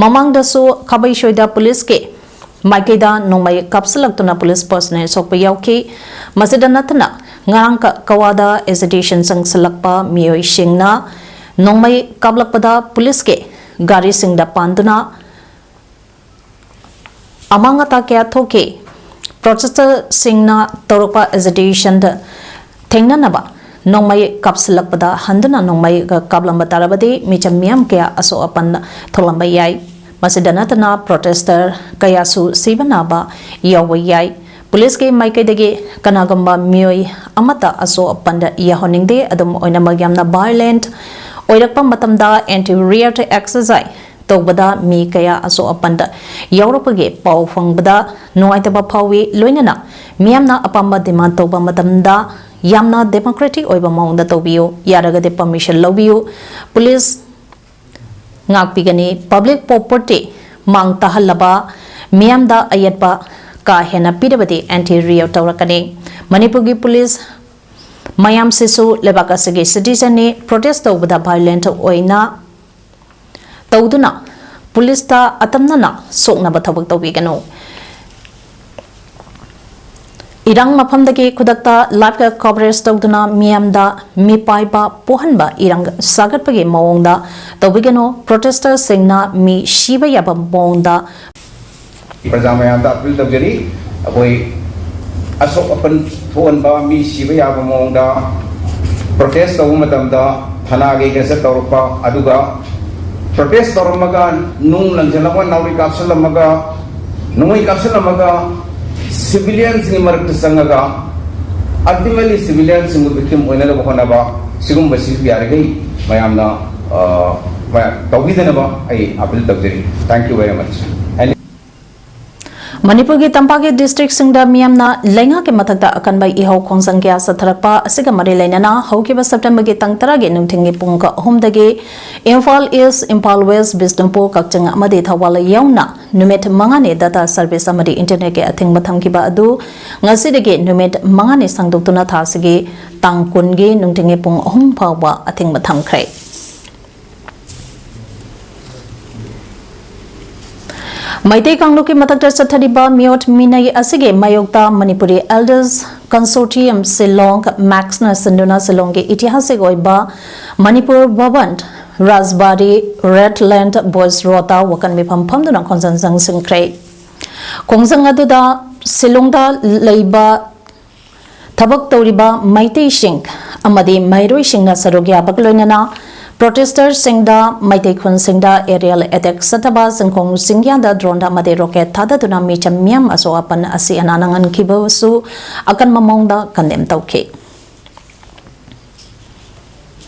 ꯃꯃꯥꯡꯗꯁꯨ ꯈꯥꯕꯩꯁꯣꯏꯗ ꯄꯨꯂꯤꯁꯀꯤ ꯃꯥꯏꯀꯩꯗ ꯅꯣꯡꯃꯩ ꯀꯥꯞꯁꯤꯜꯂꯛꯇꯨꯅ ꯄꯨꯂꯤꯁ personnel ꯁꯣꯛꯄ ꯌꯥꯎꯈꯤ꯫ ꯃꯁꯤꯗ ꯅꯠꯇꯅ ꯉꯔꯥꯡ ꯀ-, ꯀꯋꯥꯗ agitation ꯆꯪꯁꯤꯜꯂꯛꯄ ꯃꯤꯑꯣꯏꯁꯤꯡꯅ ꯅꯣꯡꯃꯩ ꯀꯥꯞꯂꯛꯄꯗ ꯄꯨꯂꯤꯁꯀꯤ ꯒꯥꯔꯤꯁꯤꯡꯗ ꯄꯥꯟꯗꯨꯅ ꯑꯃꯥꯡ ꯑꯇꯥ ꯀꯌꯥ ꯊꯣꯛꯈꯤ꯫ Protesterꯁꯤꯡꯅ ꯇꯧꯔꯛꯄ agitationꯗ ꯊꯦꯡꯅꯅꯕ ꯅꯣꯡꯃꯩ ꯀꯥꯞꯁꯤꯜꯂꯛꯄꯗ ꯍꯟꯗꯨꯅ ꯅꯣꯡꯃꯩ ꯀꯥꯞꯂꯝꯕ ꯇꯥꯔꯕꯗꯤ ꯃꯤꯆꯝ ꯃꯤꯌꯥꯝ ꯀꯌꯥ ꯑꯁꯣꯛ ꯑꯄꯟ ꯊꯣꯛꯂꯝꯕ ꯌꯥꯏ꯫ ꯃꯁꯤꯗ ꯅꯠꯇꯅ protester ꯀꯌꯥꯁꯨ ꯁꯤꯕ ꯅꯥꯕ ꯌꯥꯎꯕ ꯌꯥꯏ꯫ ꯄꯨꯂꯤꯁꯀꯤ ꯃꯥꯏꯀꯩꯗꯒꯤ ꯀꯅꯥꯒꯨꯝꯕ ꯃꯤꯑꯣꯏ ꯑꯃꯠꯇ ꯑꯁꯣꯛ ꯑꯄꯟꯗ ꯌꯥꯎꯍꯟꯅꯤꯡꯗꯦ꯫ ꯑꯗꯨꯝ ꯑꯣꯏꯅꯃꯛ, ꯌꯥꯝꯅ violent ꯑꯣꯏꯔꯛꯄ ꯃꯇꯝꯗ anti riot exercise ꯇꯧꯕꯗ ꯃꯤ ꯀꯌꯥ ꯑꯁꯣꯛ ꯑꯄꯟꯗ ꯌꯥꯎꯔꯛꯄꯒꯤ ꯄꯥꯎ ꯐꯪꯕꯗ ꯅꯨꯡꯉꯥꯏꯇꯕ ꯐꯥꯎꯏ꯫ ꯂꯣꯏꯅꯅ ꯃꯤꯌꯥꯝꯅ ꯑꯄꯥꯝꯕ demand ꯇꯧꯕ ꯃꯇꯝꯗ ꯌꯥꯝꯅ democratic ꯑꯣꯏꯕ ꯃꯑꯣꯡꯗ ꯇꯧꯕꯤꯌꯨ꯫ ꯌꯥꯔꯒꯗꯤ permission ꯂꯧꯕꯤꯌꯨ꯫ ꯄꯨꯂꯤꯁ ꯉꯥꯛꯄꯤꯒꯅꯤ꯫ Public property ꯃꯥꯡ ꯇꯥꯍꯜꯂꯕ, ꯃꯤꯌꯥꯝꯗ ꯑꯌꯦꯠꯄ ꯀꯥ ꯍꯦꯟꯅ ꯄꯤꯔꯕꯗꯤ anti riot ꯇꯧꯔꯛꯀꯅꯤ꯫ ꯃꯅꯤꯄꯨꯔꯒꯤ ꯄꯨꯂꯤꯁ ꯃꯌꯥꯝꯁꯤꯁꯨ ꯂꯩꯕꯥꯛ ꯑꯁꯤꯒꯤ citizenꯅꯤ꯫ Protest ꯇꯧꯕꯗ violent ꯑꯣꯏꯅ ꯇꯧꯗꯨꯅ ꯄꯨꯂꯤꯁꯇ ꯑꯇꯝꯅꯅ ꯁꯣꯛꯅꯕ ꯊꯕꯛ ꯇꯧꯕꯤꯒꯅꯨ꯫ ꯏꯔꯥꯡ ꯃꯐꯝꯗꯒꯤ ꯈꯨꯗꯛꯇ live coverage ꯇꯧꯗꯨꯅ ꯃꯤꯌꯥꯝꯗ ꯃꯤꯄꯥꯏꯕ ꯄꯣꯛꯍꯟꯕ ꯏꯔꯥꯡ ꯁꯥꯒꯠꯄꯒꯤ ꯃꯑꯣꯡꯗ ꯇꯧꯕꯤꯒꯅꯨ꯫ Protesterꯁꯤꯡꯅ ꯃꯤ ꯁꯤꯕ ꯌꯥꯕ ꯃꯑꯣꯡꯗ ꯄ꯭ꯔꯖꯥ ꯃꯌꯥꯝꯗ appeal ꯇꯧꯖꯔꯤ꯫ ꯑꯩꯈꯣꯏ ꯑꯁꯣꯛ ꯑꯄꯟ ꯊꯣꯛꯍꯟꯕ, ꯃꯤ ꯁꯤꯕ ꯌꯥꯕ ꯃꯑꯣꯡꯗ protest ꯇꯧꯕ ꯃꯇꯝꯗ ꯊꯅꯥꯒꯤ ꯍꯦꯔꯥꯁꯦꯟ ꯇꯧꯔꯛꯄ, ꯑꯗꯨꯒ protest ꯇꯧꯔꯝꯃꯒ ꯅꯨꯡ ꯂꯪꯁꯤꯜꯂꯝꯃꯒ, ꯅꯥꯎꯔꯤ ꯀꯥꯞꯁꯤꯜꯂꯝꯃꯒ, ꯅꯣꯡꯃꯩ ꯀꯥꯞꯁꯤꯜꯂꯝꯃꯒ, civilianꯁꯤꯡꯒꯤ ꯃꯔꯛꯇ ꯆꯪꯉꯒ ultimately civilianꯁꯤꯡꯕꯨ victim ꯑꯣꯏꯅꯅꯕ ꯍꯣꯠꯅꯕ, ꯁꯤꯒꯨꯝꯕꯁꯤ ꯌꯥꯔꯤꯈꯩ ꯃꯌꯥꯝꯅ, ꯑ, ꯃꯌꯥꯝ ꯇꯧꯕꯤꯗꯅꯕ ꯑꯩ appeal ꯇꯧꯖꯔꯤ꯫ Thank you very much. And ꯃꯅꯤꯄꯨꯔꯒꯤ ꯇꯝꯄꯥꯛꯀꯤ districtꯁꯤꯡꯗ ꯃꯤꯌꯥꯝꯅ ꯂꯩꯉꯥꯛꯀꯤ ꯃꯊꯛꯇ ꯑꯀꯟꯕ ꯏꯍꯧ ꯈꯣꯡꯖꯪ ꯀꯌꯥ ꯆꯠꯊꯔꯛꯄ ꯑꯁꯤꯒ ꯃꯔꯤ ꯂꯩꯅꯅ ꯍꯧꯈꯤꯕ Septemberꯒꯤ ꯇꯥꯡ ꯇꯔꯥꯒꯤ ꯅꯨꯡꯊꯤꯜꯒꯤ ꯄꯨꯡ ꯑꯍꯨꯝꯗꯒꯤ ꯏꯝꯐꯥꯜ East, ꯏꯝꯐꯥꯜ West, ꯕꯤꯁꯅꯨꯄꯨꯔ, ꯀꯛꯆꯤꯡ ꯑꯃꯗꯤ ꯊꯧꯕꯥꯜ ꯌꯥꯎꯅ ꯅꯨꯃꯤꯠ ꯃꯉꯥꯅꯤ data service ꯑꯃꯗꯤ internetꯀꯤ ꯑꯊꯤꯡꯕ ꯊꯝꯈꯤꯕ ꯑꯗꯨ ꯉꯁꯤꯗꯒꯤ ꯅꯨꯃꯤꯠ ꯃꯉꯥꯅꯤ ꯁꯥꯡꯗꯣꯛꯇꯨꯅ ꯊꯥꯁꯤꯒꯤ ꯇꯥꯡ ꯀꯨꯟꯒꯤ ꯅꯨꯡꯊꯤꯜꯒꯤ ꯄꯨꯡ ꯑꯍꯨꯝ ꯐꯥꯎꯕ ꯑꯊꯤꯡꯕ ꯊꯝꯈ꯭ꯔꯦ꯫ ꯃꯩꯇꯩ ꯀꯥꯡꯂꯨꯞꯀꯤ ꯃꯊꯛꯇ ꯆꯠꯊꯔꯤꯕ ꯃꯤꯑꯣꯠ ꯃꯤꯅꯩ ꯑꯁꯤꯒꯤ ꯃꯥꯌꯣꯛꯇ ꯃꯅꯤꯄꯨꯔꯤ Elders Consortium ꯁꯤꯂꯣꯡ, ꯃꯦꯛꯁꯅ ꯁꯤꯟꯗꯨꯅ ꯁꯤꯂꯣꯡꯒꯤ ꯏꯇꯤꯍꯥꯁꯤꯛ ꯑꯣꯏꯕ ꯃꯅꯤꯄꯨꯔ ꯚꯕꯟ, ꯔꯥꯖꯕꯥꯔꯤ, ꯔꯦꯗ ꯂꯦꯟ ꯕꯣꯏꯁ ꯔꯣꯗꯇ ꯋꯥꯀꯟ ꯃꯤꯐꯝ ꯐꯝꯗꯨꯅ ꯈꯣꯡꯖꯪ ꯆꯪꯁꯤꯟꯈ꯭ꯔꯦ꯫ ꯈꯣꯡꯖꯪ ꯑꯗꯨꯗ ꯁꯤꯂꯣꯡꯗ ꯂꯩꯕ ꯊꯕꯛ ꯇꯧꯔꯤꯕ ꯃꯩꯇꯩꯁꯤꯡ ꯑꯃꯗꯤ ꯃꯍꯩꯔꯣꯏꯁꯤꯡꯅ ꯁꯔꯨꯛ ꯌꯥꯕꯒ ꯂꯣꯏꯅꯅ ꯄ꯭ꯔꯣꯇꯦꯁꯇꯔꯁꯤꯡꯗ ꯃꯩꯇꯩ ꯈꯨꯟꯁꯤꯡꯗ ꯑꯦꯔꯤꯌꯦꯜ ꯑꯦꯇꯦꯛ ꯆꯠꯊꯕ, ꯆꯤꯡꯈꯣꯡ ꯆꯤꯡꯌꯥꯗ ꯗ꯭ꯔꯣꯟꯗ ꯑꯃꯗꯤ ꯔꯣꯀꯦꯠ ꯊꯥꯗꯗꯨꯅ ꯃꯤꯆꯝ ꯃꯤꯌꯥꯝ ꯑꯁꯣꯛ ꯑꯄꯟ ꯑꯁꯤ ꯑꯅꯥ ꯅꯪꯍꯟꯈꯤꯕꯁꯨ ꯑꯀꯟꯕ ꯃꯑꯣꯡꯗ ꯀꯟꯗꯦꯝ ꯇꯧꯈꯤ꯫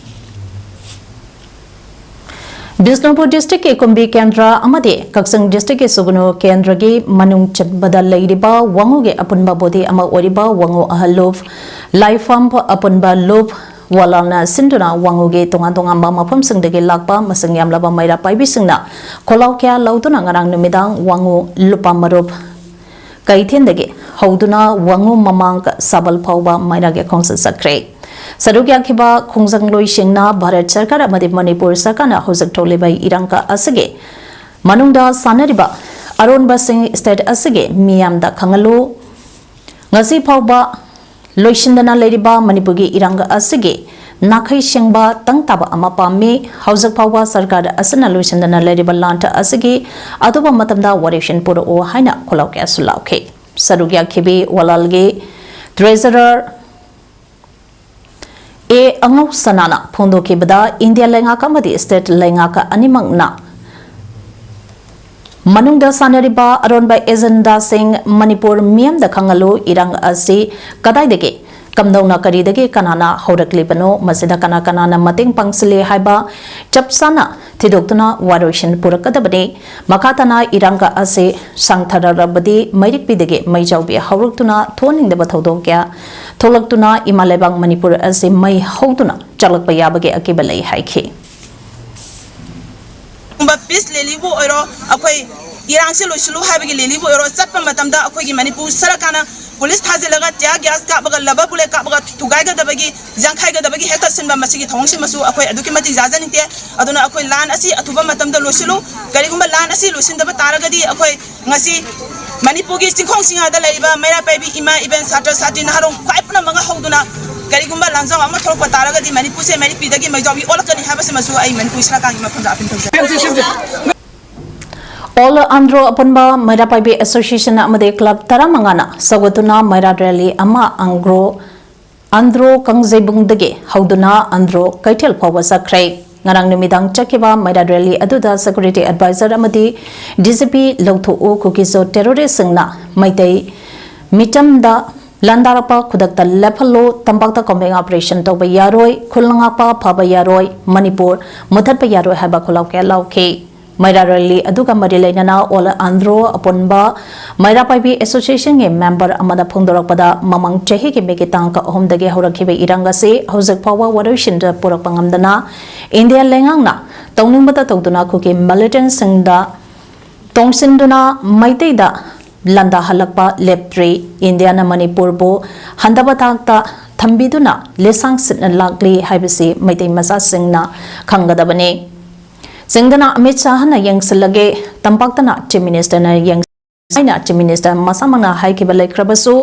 ꯕꯤꯁꯅꯨꯄꯨꯔ ꯗꯤꯁꯇ꯭ꯔꯤꯛꯀꯤ ꯀꯨꯝꯕꯤ ꯀꯦꯟꯗ꯭ꯔ ꯑꯃꯗꯤ ꯀꯛꯆꯤꯡ ꯗꯤꯁꯇ꯭ꯔꯤꯛꯀꯤ ꯁꯨꯒꯨꯅꯨ ꯀꯦꯟꯗ꯭ꯔꯒꯤ ꯃꯅꯨꯡ ꯆꯟꯕꯗ ꯂꯩꯔꯤꯕ ꯋꯥꯉꯨꯒꯤ ꯑꯄꯨꯟꯕ ꯕꯣꯗꯤ ꯑꯃ ꯑꯣꯏꯔꯤꯕ ꯋꯥꯉꯨ ꯑꯍꯜ ꯂꯨꯞ ꯂꯥꯏꯐꯝ ꯑꯄꯨꯟꯕ ꯂꯨꯞ ꯋꯥꯂꯥꯜꯅ ꯁꯤꯟꯗꯨꯅ ꯋꯥꯉꯨꯒꯤ ꯇꯣꯉꯥꯟ ꯇꯣꯉꯥꯟꯕ ꯃꯐꯝꯁꯤꯡꯗꯒꯤ ꯂꯥꯛꯄ ꯃꯁꯤꯡ ꯌꯥꯝꯂꯕ ꯃꯩꯔꯥ ꯄꯥꯏꯕꯤꯁꯤꯡꯅ ꯈꯣꯜꯂꯥꯎ ꯀꯌꯥ ꯂꯧꯗꯨꯅ ꯉꯔꯥꯡ ꯅꯨꯃꯤꯗꯥꯡ ꯋꯥꯉꯨ ꯂꯨꯄꯥ ꯃꯔꯨꯞ ꯀꯩꯊꯦꯜꯗꯒꯤ ꯍꯧꯗꯨꯅ ꯋꯥꯉꯨ ꯃꯃꯥꯡ ꯁꯥꯕꯜ ꯐꯥꯎꯕ ꯃꯩꯔꯥꯒꯤ ꯈꯣꯡꯆꯠ ꯆꯠꯈ꯭ꯔꯦ꯫ ꯁꯔꯨꯛ ꯌꯥꯈꯤꯕ ꯈꯣꯡꯖꯪꯂꯣꯏꯁꯤꯡꯅ ꯚꯥꯔꯠ ꯁꯔꯀꯥꯔ ꯑꯃꯗꯤ ꯃꯅꯤꯄꯨꯔ ꯁꯔꯀꯥꯔꯅ ꯍꯧꯖꯤꯛ ꯊꯣꯛꯂꯤꯕ ꯏꯔꯥꯡ ꯑꯁꯤꯒꯤ ꯃꯅꯨꯡꯗ ꯁꯥꯟꯅꯔꯤꯕ ꯑꯔꯣꯟꯕꯁꯤꯡ ꯁ꯭ꯇꯦꯠ ꯑꯁꯤꯒꯤ ꯃꯤꯌꯥꯝꯗ ꯈꯪꯍꯜꯂꯨ꯫ ꯉꯁꯤ ꯐꯥꯎꯕ ꯂꯣꯏꯁꯤꯟꯗꯅ ꯂꯩꯔꯤꯕ ꯃꯅꯤꯄꯨꯔꯒꯤ ꯏꯔꯥꯡ ꯑꯁꯤꯒꯤ ꯅꯥꯈꯩ ꯁꯦꯡꯕ ꯇꯪ ꯇꯥꯕ ꯑꯃ ꯄꯥꯝꯃꯤ꯫ ꯍꯧꯖꯤꯛ ꯐꯥꯎꯕ ꯁꯔꯀꯥꯔ ꯑꯁꯤꯅ ꯂꯣꯏꯁꯤꯟꯗꯅ ꯂꯩꯔꯤꯕ ꯂꯥꯟ ꯑꯁꯤꯒꯤ ꯑꯊꯨꯕ ꯃꯇꯝꯗ ꯋꯥꯔꯦꯞꯁꯤꯟ ꯄꯨꯔꯛꯎ ꯍꯥꯏꯅ ꯈꯣꯜꯂꯥꯎ ꯀꯌꯥꯁꯨ ꯂꯥꯎꯈꯤ꯫ ꯁꯔꯨꯛ ꯌꯥꯈꯤꯕꯤ ꯋꯥꯂꯥꯜꯒꯤ ꯇ꯭ꯔꯦꯖꯔꯔ ꯑꯦ ꯑꯉꯧ ꯁꯅꯥꯅ ꯐꯣꯡꯗꯣꯛꯈꯤꯕꯗ, ꯏꯟꯗꯤꯌꯥ ꯂꯩꯉꯥꯛ ꯑꯃꯗꯤ ꯁ꯭ꯇꯦꯠ ꯂꯩꯉꯥꯛ ꯑꯅꯤꯃꯛꯅ ꯃꯅꯨꯡꯗ ꯁꯥꯟꯅꯔꯤꯕ ꯑꯔꯣꯟꯕ ꯑꯦꯖꯦꯟꯗꯥꯁꯤꯡ ꯃꯅꯤꯄꯨꯔ ꯃꯤꯌꯥꯝꯗ ꯈꯪꯍꯜꯂꯨ꯫ ꯏꯔꯥꯡ ꯑꯁꯤ ꯀꯗꯥꯏꯗꯒꯤ, ꯀꯝꯗꯧꯅ, ꯀꯔꯤꯗꯒꯤ, ꯀꯅꯥꯅ ꯍꯧꯔꯛꯂꯤꯕꯅꯣ, ꯃꯁꯤꯗ ꯀꯅꯥ ꯀꯅꯥꯅ ꯃꯇꯦꯡ ꯄꯥꯡꯁꯤꯜꯂꯤ ꯍꯥꯏꯕ ꯆꯞ ꯆꯥꯅ ꯊꯤꯗꯣꯛꯇꯨꯅ ꯋꯥꯔꯣꯏꯁꯤꯟ ꯄꯨꯔꯛꯀꯗꯕꯅꯤ꯫ ꯃꯈꯥ ꯇꯥꯅ ꯏꯔꯥꯡ ꯑꯁꯤ ꯁꯥꯡꯊꯔꯛꯂꯕꯗꯤ ꯃꯩꯔꯤꯛꯄꯤꯗꯒꯤ ꯃꯩꯖꯥꯎꯕꯤ ꯍꯧꯔꯛꯇꯨꯅ ꯊꯣꯛꯍꯟꯅꯤꯡꯗꯕ ꯊꯧꯗꯣꯛ ꯀꯌꯥ ꯊꯣꯛꯂꯛꯇꯨꯅ ꯏꯃꯥ ꯂꯩꯕꯥꯛ ꯃꯅꯤꯄꯨꯔ ꯑꯁꯤ ꯃꯩ ꯍꯧꯗꯨꯅ ꯆꯥꯛꯂꯛꯄ ꯌꯥꯕꯒꯤ ꯑꯀꯤꯕ ꯂꯩ ꯍꯥꯏꯈꯤ꯫ ꯄꯤꯁ ꯂꯦꯂꯤꯕꯨ ꯑꯣꯏꯔꯣ, ꯑꯩꯈꯣꯏ ꯏꯔꯥꯡꯁꯦ ꯂꯣꯏꯁꯤꯜꯂꯨ ꯍꯥꯏꯕꯒꯤ ꯂꯦꯂꯤꯕꯨ ꯑꯣꯏꯔꯣ ꯆꯠꯄ ꯃꯇꯝꯗ ꯑꯩꯈꯣꯏꯒꯤ ꯃꯅꯤꯄꯨꯔ ꯁꯔꯀꯥꯔꯅ ꯄꯨꯂꯤꯁ ꯊꯥꯖꯤꯜꯂꯒ tear gas ꯀꯥꯞꯄꯒ, rubber bullet ꯀꯥꯞꯄꯒ ꯊꯨꯒꯥꯏꯒꯗꯕꯒꯤ, ꯌꯥꯡꯈꯥꯏꯒꯗꯕꯒꯤ ꯍꯦꯛꯇ ꯁꯤꯟꯕ, ꯃꯁꯤꯒꯤ ꯊꯧꯑꯣꯡꯁꯤꯃꯁꯨ ꯑꯩꯈꯣꯏ ꯑꯗꯨꯛꯀꯤ ꯃꯇꯤꯛ ꯌꯥꯖꯅꯤꯡꯗꯦ꯫ ꯑꯗꯨꯅ ꯑꯩꯈꯣꯏ ꯂꯥꯟ ꯑꯁꯤ ꯑꯊꯨꯕ ꯃꯇꯝꯗ ꯂꯣꯏꯁꯤꯜꯂꯨ꯫ ꯀꯔꯤꯒꯨꯝꯕ ꯂꯥꯟ ꯑꯁꯤ ꯂꯣꯏꯁꯤꯟꯗꯕ ꯇꯥꯔꯒꯗꯤ ꯑꯩꯈꯣꯏ ꯉꯁꯤ ꯃꯅꯤꯄꯨꯔꯒꯤ ꯆꯤꯡꯈꯣꯡ ꯆꯤꯡꯌꯥꯗ ꯂꯩꯔꯤꯕ ꯃꯩꯔꯥ ꯄꯥꯏꯕꯤ ꯏꯃꯥ, even ꯁꯥꯇ꯭ꯔ ꯁꯥꯇ꯭ꯔꯤ ꯅꯍꯥꯔꯣꯜ ꯈ꯭ꯋꯥꯏ ꯄꯨꯝꯅꯃꯛꯅ ꯍꯧꯗꯨꯅ ꯀꯔꯤꯒꯨꯝꯕ ꯂꯥꯟꯖꯥꯎ ꯑꯃ ꯊꯣꯛꯂꯛꯄ ꯇꯥꯔꯒꯗꯤ ꯃꯅꯤꯄꯨꯔꯁꯦ ꯃꯩꯔꯤꯛꯄꯤꯗꯒꯤ ꯃꯩꯖꯥꯎꯕꯤ ꯑꯣꯜꯂꯛꯀꯅꯤ ꯍꯥꯏꯕꯁꯤꯃꯁꯨ ꯑꯩ ꯃꯅꯤꯄꯨꯔ ꯁꯔꯀꯥꯔꯒꯤ ꯃꯐꯝꯗ ꯑꯄꯤꯜ ꯇꯧꯖꯔꯤ꯫ ꯑꯣꯜ ꯑꯟꯗ꯭ꯔꯣ ꯑꯄꯨꯟꯕ ꯃꯩꯔꯥ ꯄꯥꯏꯕꯤ ꯑꯦꯁꯣꯁꯤꯌꯦꯁꯟ ꯑꯃꯗꯤ ꯀ꯭ꯂꯕ ꯇꯔꯥꯃꯉꯥꯅ ꯁꯧꯒꯠꯇꯨꯅ ꯃꯩꯔꯥ ꯔꯦꯂꯤ ꯑꯃ ꯑꯪꯒ꯭ꯔꯣ ꯑꯟꯗ꯭ꯔꯣ ꯀꯥꯡꯖꯩꯕꯨꯡꯗꯒꯤ ꯍꯧꯗꯨꯅ ꯑꯟꯗ꯭ꯔꯣ ꯀꯩꯊꯦꯜ ꯐꯥꯎꯕ ꯆꯠꯈ꯭ꯔꯦ꯫ ꯉꯔꯥꯡ ꯅꯨꯃꯤꯗꯥꯡ ꯆꯠꯈꯤꯕ ꯃꯩꯔꯥ rally ꯑꯗꯨꯗ security advisor ꯑꯃꯗꯤ D G P ꯂꯧꯊꯣꯛꯎ, ꯀꯨꯀꯤꯁꯨ terroristꯁꯤꯡꯅ ꯃꯩꯇꯩ ꯃꯤꯆꯝꯗ ꯂꯥꯟꯗꯥꯔꯛꯄ ꯈꯨꯗꯛꯇ ꯂꯦꯞꯍꯜꯂꯨ, ꯇꯝꯄꯥꯛꯇ combing operation ꯇꯧꯕ ꯌꯥꯔꯣꯏ, ꯈꯨꯜ ꯉꯥꯛꯄ ꯐꯕ ꯌꯥꯔꯣꯏ, ꯃꯅꯤꯄꯨꯔ ꯃꯨꯊꯠꯄ ꯌꯥꯔꯣꯏ ꯍꯥꯏꯕ ꯈꯨꯜꯂꯥꯎ ꯀꯌꯥ ꯂꯥꯎꯈꯤ꯫ ꯃꯩꯔꯥ rally ꯑꯗꯨꯒ ꯃꯔꯤ ꯂꯩꯅꯅ All Andro ꯑꯄꯨꯟꯕ ꯃꯩꯔꯥ ꯄꯥꯏꯕꯤ Associationꯒꯤ member ꯑꯃꯅ ꯐꯣꯡꯗꯣꯔꯛꯄꯗ, ꯃꯃꯥꯡ ꯆꯍꯤꯒꯤ ꯃꯦꯒꯤ ꯇꯥꯡ ꯑꯍꯨꯝꯗꯒꯤ ꯍꯧꯔꯛꯈꯤꯕ ꯏꯔꯥꯡ ꯑꯁꯤ ꯍꯧꯖꯤꯛ ꯐꯥꯎꯕ ꯋꯥꯔꯣꯏꯁꯤꯟꯗ ꯄꯨꯔꯛꯄ ꯉꯝꯗꯅ ꯏꯟꯗꯤꯌꯥ ꯂꯩꯉꯥꯛꯅ ꯇꯧꯅꯤꯡꯕꯇ ꯇꯧꯗꯨꯅ ꯀꯨꯀꯤ militantꯁꯤꯡꯗ ꯇꯣꯡꯁꯤꯟꯗꯨꯅ ꯃꯩꯇꯩꯗ ꯂꯥꯟꯗꯥꯍꯜꯂꯛꯄ ꯂꯦꯞꯇ꯭ꯔꯤ꯫ ꯏꯟꯗꯤꯌꯥꯅ ꯃꯅꯤꯄꯨꯔꯕꯨ ꯍꯟꯊꯕ ꯊꯥꯛꯇ ꯊꯝꯕꯤꯗꯨꯅ ꯂꯤꯁꯥꯡ ꯁꯤꯠꯅ ꯂꯥꯛꯂꯤ ꯍꯥꯏꯕꯁꯤ ꯃꯩꯇꯩ ꯃꯆꯥꯁꯤꯡꯅ ꯈꯪꯒꯗꯕꯅꯤ꯫ ꯆꯤꯡꯗꯅ ꯑꯃꯤꯠ ꯁꯥꯍꯅ ꯌꯦꯡꯁꯤꯜꯂꯒꯦ, ꯇꯝꯄꯥꯛꯇꯅ Chief Ministerꯅ ꯌꯦꯡꯁꯤꯜꯂꯒꯦ ꯍꯥꯏꯅ Chief Minister ꯃꯁꯥꯃꯛꯅ ꯍꯥꯏꯈꯤꯕ ꯂꯩꯈ꯭ꯔꯕꯁꯨ,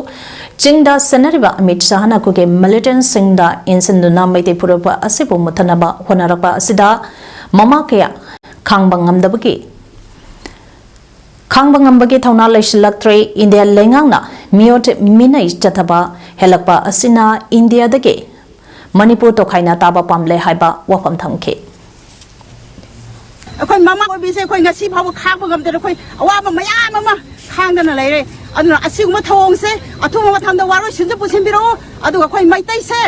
ꯆꯤꯡꯗ ꯁꯦꯟꯅꯔꯤꯕ ꯑꯃꯤꯠ ꯁꯥꯍꯅ ꯀꯨꯀꯤ militantꯁꯤꯡꯗ ꯏꯟꯁꯤꯟꯗꯨꯅ ꯃꯩꯇꯩ ꯐꯨꯔꯨꯞ ꯑꯁꯤꯕꯨ ꯃꯨꯠꯊꯅꯕ ꯍꯣꯠꯅꯔꯛꯄ ꯑꯁꯤꯗ ꯃꯃꯥ ꯀꯌꯥ ꯈꯥꯡꯕ ꯉꯝꯗꯕꯒꯤ ꯈꯥꯡꯕ ꯉꯝꯕꯒꯤ ꯊꯧꯅꯥ ꯂꯩꯁꯤꯜꯂꯛꯇ꯭ꯔꯦ꯫ ꯏꯟꯗꯤꯌꯥ ꯂꯩꯉꯥꯛꯅ ꯃꯤꯑꯣꯠ ꯃꯤꯅꯩ ꯆꯠꯊꯕ ꯍꯦꯜꯂꯛꯄ ꯑꯁꯤꯅ ꯏꯟꯗꯤꯌꯥꯗꯒꯤ ꯃꯅꯤꯄꯨꯔ ꯇꯣꯈꯥꯏꯅ ꯇꯥꯕ ꯄꯥꯝꯂꯦ ꯍꯥꯏꯕ ꯋꯥꯐꯝ ꯊꯝꯈꯤ꯫ ꯑꯩꯈꯣꯏ ꯃꯃꯥ ꯑꯣꯏꯕꯤꯁꯦ ꯑꯩꯈꯣꯏ ꯉꯁꯤ ꯐꯥꯎꯕ ꯈꯥꯡꯕ ꯉꯝꯗꯅ ꯑꯩꯈꯣꯏ ꯑꯋꯥꯕ ꯃꯌꯥꯝ ꯑꯃ ꯈꯥꯡꯗꯅ ꯂꯩꯔꯦ꯫ ꯑꯗꯨꯅ ꯑꯁꯤꯒꯨꯝꯕ ꯊꯧꯑꯣꯡꯁꯦ ꯑꯊꯨꯕ ꯃꯇꯝꯗ ꯋꯥꯔꯣꯏꯁꯤꯟꯁꯨ ꯄꯨꯁꯤꯟꯕꯤꯔꯛꯎ꯫ ꯑꯗꯨꯒ ꯑꯩꯈꯣꯏ ꯃꯩꯇꯩꯁꯦ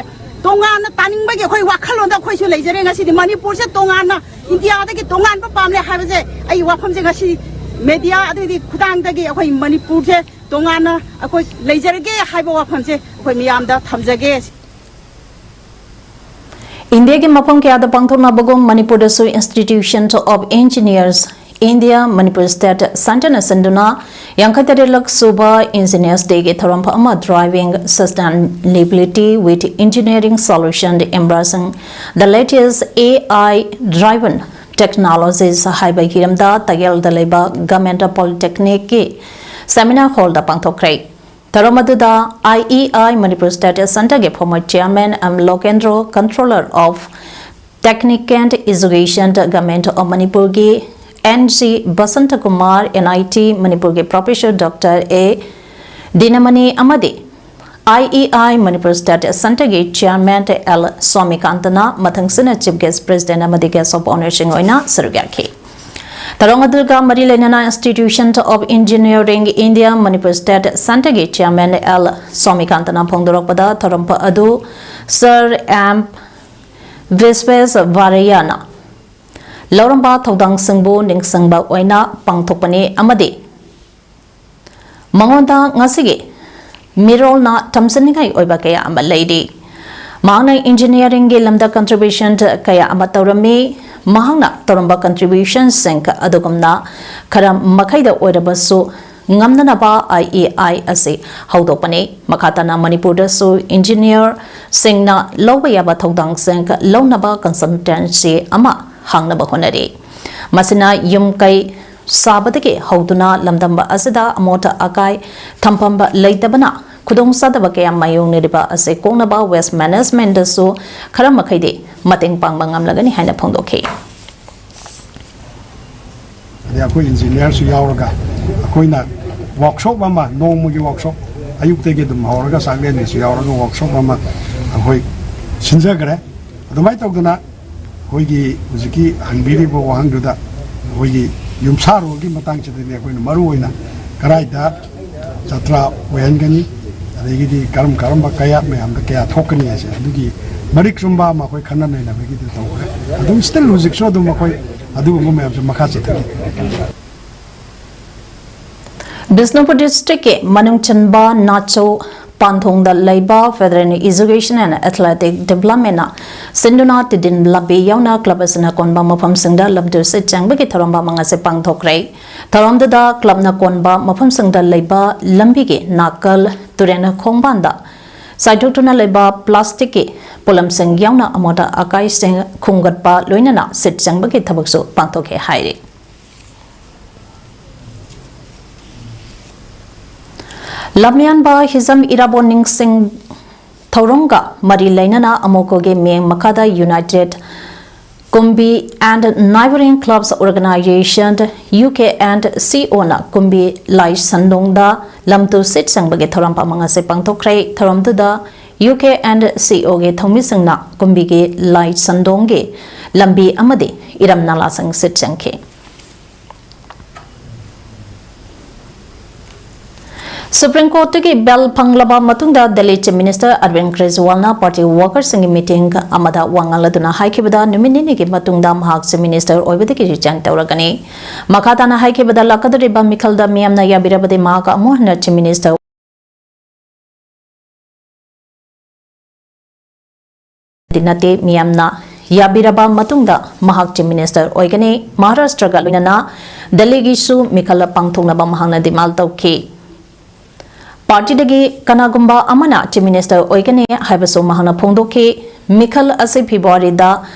ꯇꯣꯉꯥꯟꯅ ꯇꯥꯅꯤꯡꯕꯒꯤ ꯑꯩꯈꯣꯏ ꯋꯥꯈꯜꯂꯣꯟꯗ ꯑꯩꯈꯣꯏꯁꯨ ꯂꯩꯖꯔꯦ꯫ ꯉꯁꯤꯗꯤ ꯃꯅꯤꯄꯨꯔꯁꯦ ꯇꯣꯉꯥꯟꯅ ꯏꯟꯗꯤꯌꯥꯗꯒꯤ ꯇꯣꯉꯥꯟꯕ ꯄꯥꯝꯂꯦ ꯍꯥꯏꯕꯁꯦ ꯑꯩ ꯋꯥꯐꯝꯁꯦ ꯉꯁꯤ media ꯑꯗꯨꯒꯤ ꯈꯨꯊꯥꯡꯗꯒꯤ ꯑꯩꯈꯣꯏ ꯃꯅꯤꯄꯨꯔꯁꯦ ꯇꯣꯉꯥꯟꯅ ꯑꯩꯈꯣꯏ ꯂꯩꯖꯔꯒꯦ ꯍꯥꯏꯕ ꯋꯥꯐꯝꯁꯦ ꯑꯩꯈꯣꯏ ꯃꯤꯌꯥꯝꯗ ꯊꯝꯖꯒꯦ꯫ ꯏꯟꯗꯤꯌꯥꯒꯤ ꯃꯐꯝ ꯀꯌꯥꯗ ꯄꯥꯡꯊꯣꯛꯅꯕꯒꯨꯝ ꯃꯅꯤꯄꯨꯔꯗꯁꯨ Institute of Engineers India Manipur State Centreꯅ ꯁꯤꯟꯗꯨꯅ ꯌꯥꯡꯈꯩ ꯇꯔꯦꯠꯂꯛ ꯁꯨꯕ Engineers Dayꯒꯤ ꯊꯧꯔꯝ ꯑꯃ Driving Sustainability with Engineering Solution Embracing the Latest A I Driven Technologies ꯍꯥꯏꯕ ꯍꯤꯔꯝꯗ ꯇꯥꯌꯦꯜꯗ ꯂꯩꯕ Government Polytechnicꯀꯤ seminar hallꯗ ꯄꯥꯡꯊꯣꯛꯈ꯭ꯔꯦ꯫ ꯊꯧꯔꯝ ꯑꯗꯨꯗ I E I Manipur State Centreꯒꯤ former chairman M Lokendro, Controller of Technical Education, Government of Manipurꯒꯤ N G Basanta Kumar, N I T Manipurꯒꯤ Professor Doctor A Dinamani ꯑꯃꯗꯤ IEI Manipur State Centerꯒꯤ Chairman L ꯁ꯭ꯋꯥꯃꯤꯀꯥꯟꯇꯅ ꯃꯊꯪꯁꯤꯠꯅ Chief Guest, President ꯑꯃꯗꯤ Guest of Honourꯁꯤꯡ ꯑꯣꯏꯅ ꯁꯔꯨꯛ ꯌꯥꯈꯤ꯫ ꯊꯧꯔꯝ ꯑꯗꯨꯒ ꯃꯔꯤ ꯂꯩꯅꯅ Institute of Engineering India Manipur State Centerꯒꯤ Chairman L ꯁ꯭ꯋꯥꯃꯤꯀꯥꯟꯇꯅ ꯐꯣꯡꯗꯣꯔꯛꯄꯗ, ꯊꯧꯔꯝ ꯑꯗꯨ Sir M ꯚꯤꯁ꯭ꯋꯦꯁ ꯚꯥꯔꯩꯌꯥꯅ ꯂꯧꯔꯝꯕ ꯊꯧꯗꯥꯡꯁꯤꯡꯕꯨ ꯅꯤꯡꯁꯤꯡꯕ ꯑꯣꯏꯅ ꯄꯥꯡꯊꯣꯛꯄꯅꯤ ꯑꯃꯗꯤ ꯃꯉꯣꯟꯗ ꯉꯁꯤꯒꯤ ꯃꯤꯔꯣꯜꯅ ꯇꯝꯖꯅꯤꯡꯉꯥꯏ ꯑꯣꯏꯕ ꯀꯌꯥ ꯑꯃ ꯂꯩꯔꯤ꯫ ꯃꯍꯥꯛꯅ engineeringꯒꯤ ꯂꯝꯗ contribution ꯀꯌꯥ ꯑꯃ ꯇꯧꯔꯝꯃꯤ꯫ ꯃꯍꯥꯛꯅ ꯇꯧꯔꯝꯕ contributionꯁꯤꯡ ꯑꯗꯨꯒꯨꯝꯅ ꯈꯔ ꯃꯈꯩꯗ ꯑꯣꯏꯔꯕꯁꯨ ꯉꯝꯅꯅꯕ IEI ꯑꯁꯤ ꯍꯧꯗꯣꯛꯄꯅꯤ꯫ ꯃꯈꯥ ꯇꯥꯅ ꯃꯅꯤꯄꯨꯔꯗꯁꯨ engineerꯁꯤꯡꯅ ꯂꯧꯕ ꯌꯥꯕ ꯊꯧꯗꯥꯡꯁꯤꯡ ꯂꯧꯅꯕ consultancy ꯑꯃ ꯍꯥꯡꯅꯕ ꯍꯣꯠꯅꯔꯤ꯫ ꯃꯁꯤꯅ ꯌꯨꯝ ꯀꯩ ꯁꯥꯕꯗꯒꯤ ꯍꯧꯗꯨꯅ ꯂꯝꯗꯝ ꯑꯁꯤꯗ ꯑꯃꯣꯠ ꯑꯀꯥꯏ ꯊꯝꯐꯝ ꯂꯩꯇꯕꯅ ꯈꯨꯗꯣꯡꯆꯥꯗꯕ ꯀꯌꯥ ꯃꯥꯌꯣꯛꯅꯔꯤꯕ ꯑꯁꯤ ꯀꯣꯛꯅꯕ waste managementꯗꯁꯨ ꯈꯔ ꯃꯈꯩꯗꯤ ꯃꯇꯦꯡ ꯄꯥꯡꯕ ꯉꯝꯂꯒꯅꯤ ꯍꯥꯏꯅ ꯐꯣꯡꯗꯣꯛꯈꯤ꯫ ꯑꯗꯩ ꯑꯩꯈꯣꯏ engineerꯁꯨ ꯌꯥꯎꯔꯒ ꯑꯩꯈꯣꯏꯅ workshop ꯑꯃ, ꯅꯣꯡꯃꯒꯤ workshop, ꯑꯌꯨꯛꯇꯒꯤ ꯑꯗꯨꯝ ꯍꯧꯔꯒ ꯆꯥꯛꯂꯦꯟꯒꯤꯁꯨ ꯌꯥꯎꯔꯒ workshop ꯑꯃ ꯑꯩꯈꯣꯏ ꯁꯤꯟꯖꯈ꯭ꯔꯦ꯫ ꯑꯗꯨꯃꯥꯏꯅ ꯇꯧꯗꯅ ꯑꯩꯈꯣꯏꯒꯤ ꯍꯧꯖꯤꯛꯀꯤ ꯍꯪꯕꯤꯔꯤꯕ ꯋꯥꯍꯪꯗꯨꯗ ꯑꯩꯈꯣꯏꯒꯤ ꯌꯨꯝꯁꯥꯔꯣꯜꯒꯤ ꯃꯇꯥꯡꯁꯤꯗꯅꯤ ꯑꯩꯈꯣꯏꯅ ꯃꯔꯨ ꯑꯣꯏꯅ ꯀꯗꯥꯏꯗ ꯖꯇ꯭ꯔꯥ ꯑꯣꯏꯍꯟꯒꯅꯤ, ꯑꯗꯒꯤꯗꯤ ꯀꯔꯝ ꯀꯔꯝꯕ ꯀꯌꯥꯠ ꯃꯌꯥꯝꯗ ꯀꯌꯥ ꯊꯣꯛꯀꯅꯤ ꯍꯥꯏꯁꯦ ꯑꯗꯨꯒꯤ ꯃꯔꯤꯛ ꯆꯨꯝꯕ ꯑꯃ ꯑꯩꯈꯣꯏ ꯈꯟꯅ ꯅꯩꯅꯕꯒꯤꯗꯤ ꯇꯧꯈ꯭ꯔꯦ꯫ ꯑꯗꯨꯝ still ꯍꯧꯖꯤꯛꯁꯨ ꯑꯗꯨꯝ ꯑꯩꯈꯣꯏ ꯑꯗꯨꯒꯨꯝꯕ ꯃꯌꯥꯝꯁꯦ ꯃꯈꯥ ꯆꯠꯊꯔꯤ꯫ ꯕꯤꯁꯅꯨꯄꯨꯔ districtꯀꯤ ꯃꯅꯨꯡ ꯆꯟꯕ ꯅꯥꯆꯧ ꯄꯥꯟꯊꯣꯡꯗ ꯂꯩꯕ Federal Education and Athletic Developmentꯅ ꯁꯤꯟꯗꯨꯅ ꯇꯤꯗꯤꯝ ꯂꯝꯕꯤ ꯌꯥꯎꯅ club ꯑꯁꯤꯅ ꯀꯣꯟꯕ ꯃꯐꯝꯁꯤꯡꯗ ꯂꯝꯕꯤꯗꯨ ꯁꯤꯠ ꯆꯪꯕꯒꯤ ꯊꯧꯔꯝ ꯑꯃ ꯉꯁꯤ ꯄꯥꯡꯊꯣꯛꯈ꯭ꯔꯦ꯫ ꯊꯧꯔꯝꯗꯨꯗ clubꯅ ꯀꯣꯟꯕ ꯃꯐꯝꯁꯤꯡꯗ ꯂꯩꯕ ꯂꯝꯕꯤꯒꯤ ꯅꯥꯀꯜ ꯇꯨꯔꯦꯜ ꯈꯣꯡꯕꯥꯟꯗ ꯆꯥꯏꯊꯣꯛꯇꯨꯅ ꯂꯩꯕ plasticꯀꯤ ꯄꯣꯠꯂꯝꯁꯤꯡ ꯌꯥꯎꯅ ꯑꯃꯣꯠ ꯑꯀꯥꯏꯁꯤꯡ ꯈꯨꯝꯒꯠꯄ ꯂꯣꯏꯅꯅ ꯁꯤꯠ ꯆꯪꯕꯒꯤ ꯊꯕꯛꯁꯨ ꯄꯥꯡꯊꯣꯛꯈꯤ ꯍꯥꯏꯔꯤ꯫ ꯂꯝꯌꯥꯟꯕ ꯍꯤꯖꯝ ꯏꯔꯥꯕꯣꯠ ꯅꯤꯡꯁꯤꯡ ꯊꯧꯔꯝꯒ ꯃꯔꯤ ꯂꯩꯅꯅ ꯑꯃꯣꯀꯣꯒꯤ ꯃꯤꯠꯌꯦꯡ ꯃꯈꯥꯗ United Kumbi and Neighboring Clubs Organization, U K and C O ꯅ ꯀꯨꯝꯕꯤ ꯂꯥꯏ ꯁꯟꯗꯣꯡꯗ ꯂꯝꯇꯨ ꯁꯤꯠ ꯆꯪꯕꯒꯤ ꯊꯧꯔꯝ ꯑꯃ ꯉꯁꯤ ꯄꯥꯡꯊꯣꯛꯈ꯭ꯔꯦ꯫ ꯊꯧꯔꯝꯗꯨꯗ U K and C O ꯒꯤ ꯊꯧꯃꯤꯁꯤꯡꯅ ꯀꯨꯝꯕꯤꯒꯤ ꯂꯥꯏ ꯁꯟꯗꯣꯡꯒꯤ ꯂꯝꯕꯤ ꯑꯃꯗꯤ ꯏꯔꯝ ꯅꯂꯥꯁꯤꯡ ꯁꯤꯠ ꯆꯪꯈꯤ꯫ Supreme Court ꯇꯒꯤ bail ꯐꯪꯂꯕ ꯃꯇꯨꯡꯗ Delhi Chief Minister Arvind Kejriwal ꯅ party workers ꯁꯤꯡꯒꯤ meeting ꯑꯃꯗ ꯋꯥ ꯉꯥꯡꯂꯗꯨꯅ ꯍꯥꯏꯈꯤꯕꯗ ꯅꯨꯃꯤꯠ ꯅꯤꯅꯤꯒꯤ ꯃꯇꯨꯡꯗ ꯃꯍꯥꯛ Chief Minister ꯑꯣꯏꯕꯗꯒꯤ resign ꯇꯧꯔꯒꯅꯤ꯫ ꯃꯈꯥ ꯇꯥꯅ ꯍꯥꯏꯈꯤꯕꯗ ꯂꯥꯛꯀꯗꯧꯔꯤꯕ ꯃꯤꯈꯜꯗ ꯃꯤꯌꯥꯝꯅ ꯌꯥꯕꯤꯔꯕꯗꯤ ꯃꯍꯥꯛ ꯑꯃꯨꯛ ꯍꯟꯅ Chief Minister ꯗꯤ ꯅꯠꯇꯦ, ꯃꯤꯌꯥꯝꯅ ꯌꯥꯕꯤꯔꯕ ꯃꯇꯨꯡꯗ ꯃꯍꯥꯛ Chief Minister ꯑꯣꯏꯒꯅꯤ꯫ ꯃꯍꯥꯔꯥꯁꯇ꯭ꯔꯒ ꯂꯣꯏꯅꯅ ꯗꯦꯜꯂꯤꯒꯤꯁꯨ ꯃꯤꯈꯜ ꯄꯥꯡꯊꯣꯛꯅꯕ ꯃꯍꯥꯛꯅ demand ꯇꯧꯈꯤ꯫ Party ꯗꯒꯤ ꯀꯅꯥꯒꯨꯝꯕ ꯑꯃꯅ Chief Minister ꯑꯣꯏꯒꯅꯤ ꯍꯥꯏꯕꯁꯨ ꯃꯍꯥꯛꯅ ꯐꯣꯡꯗꯣꯛꯈꯤ꯫ ꯃꯤꯈꯜ ꯑꯁꯤ February ꯗ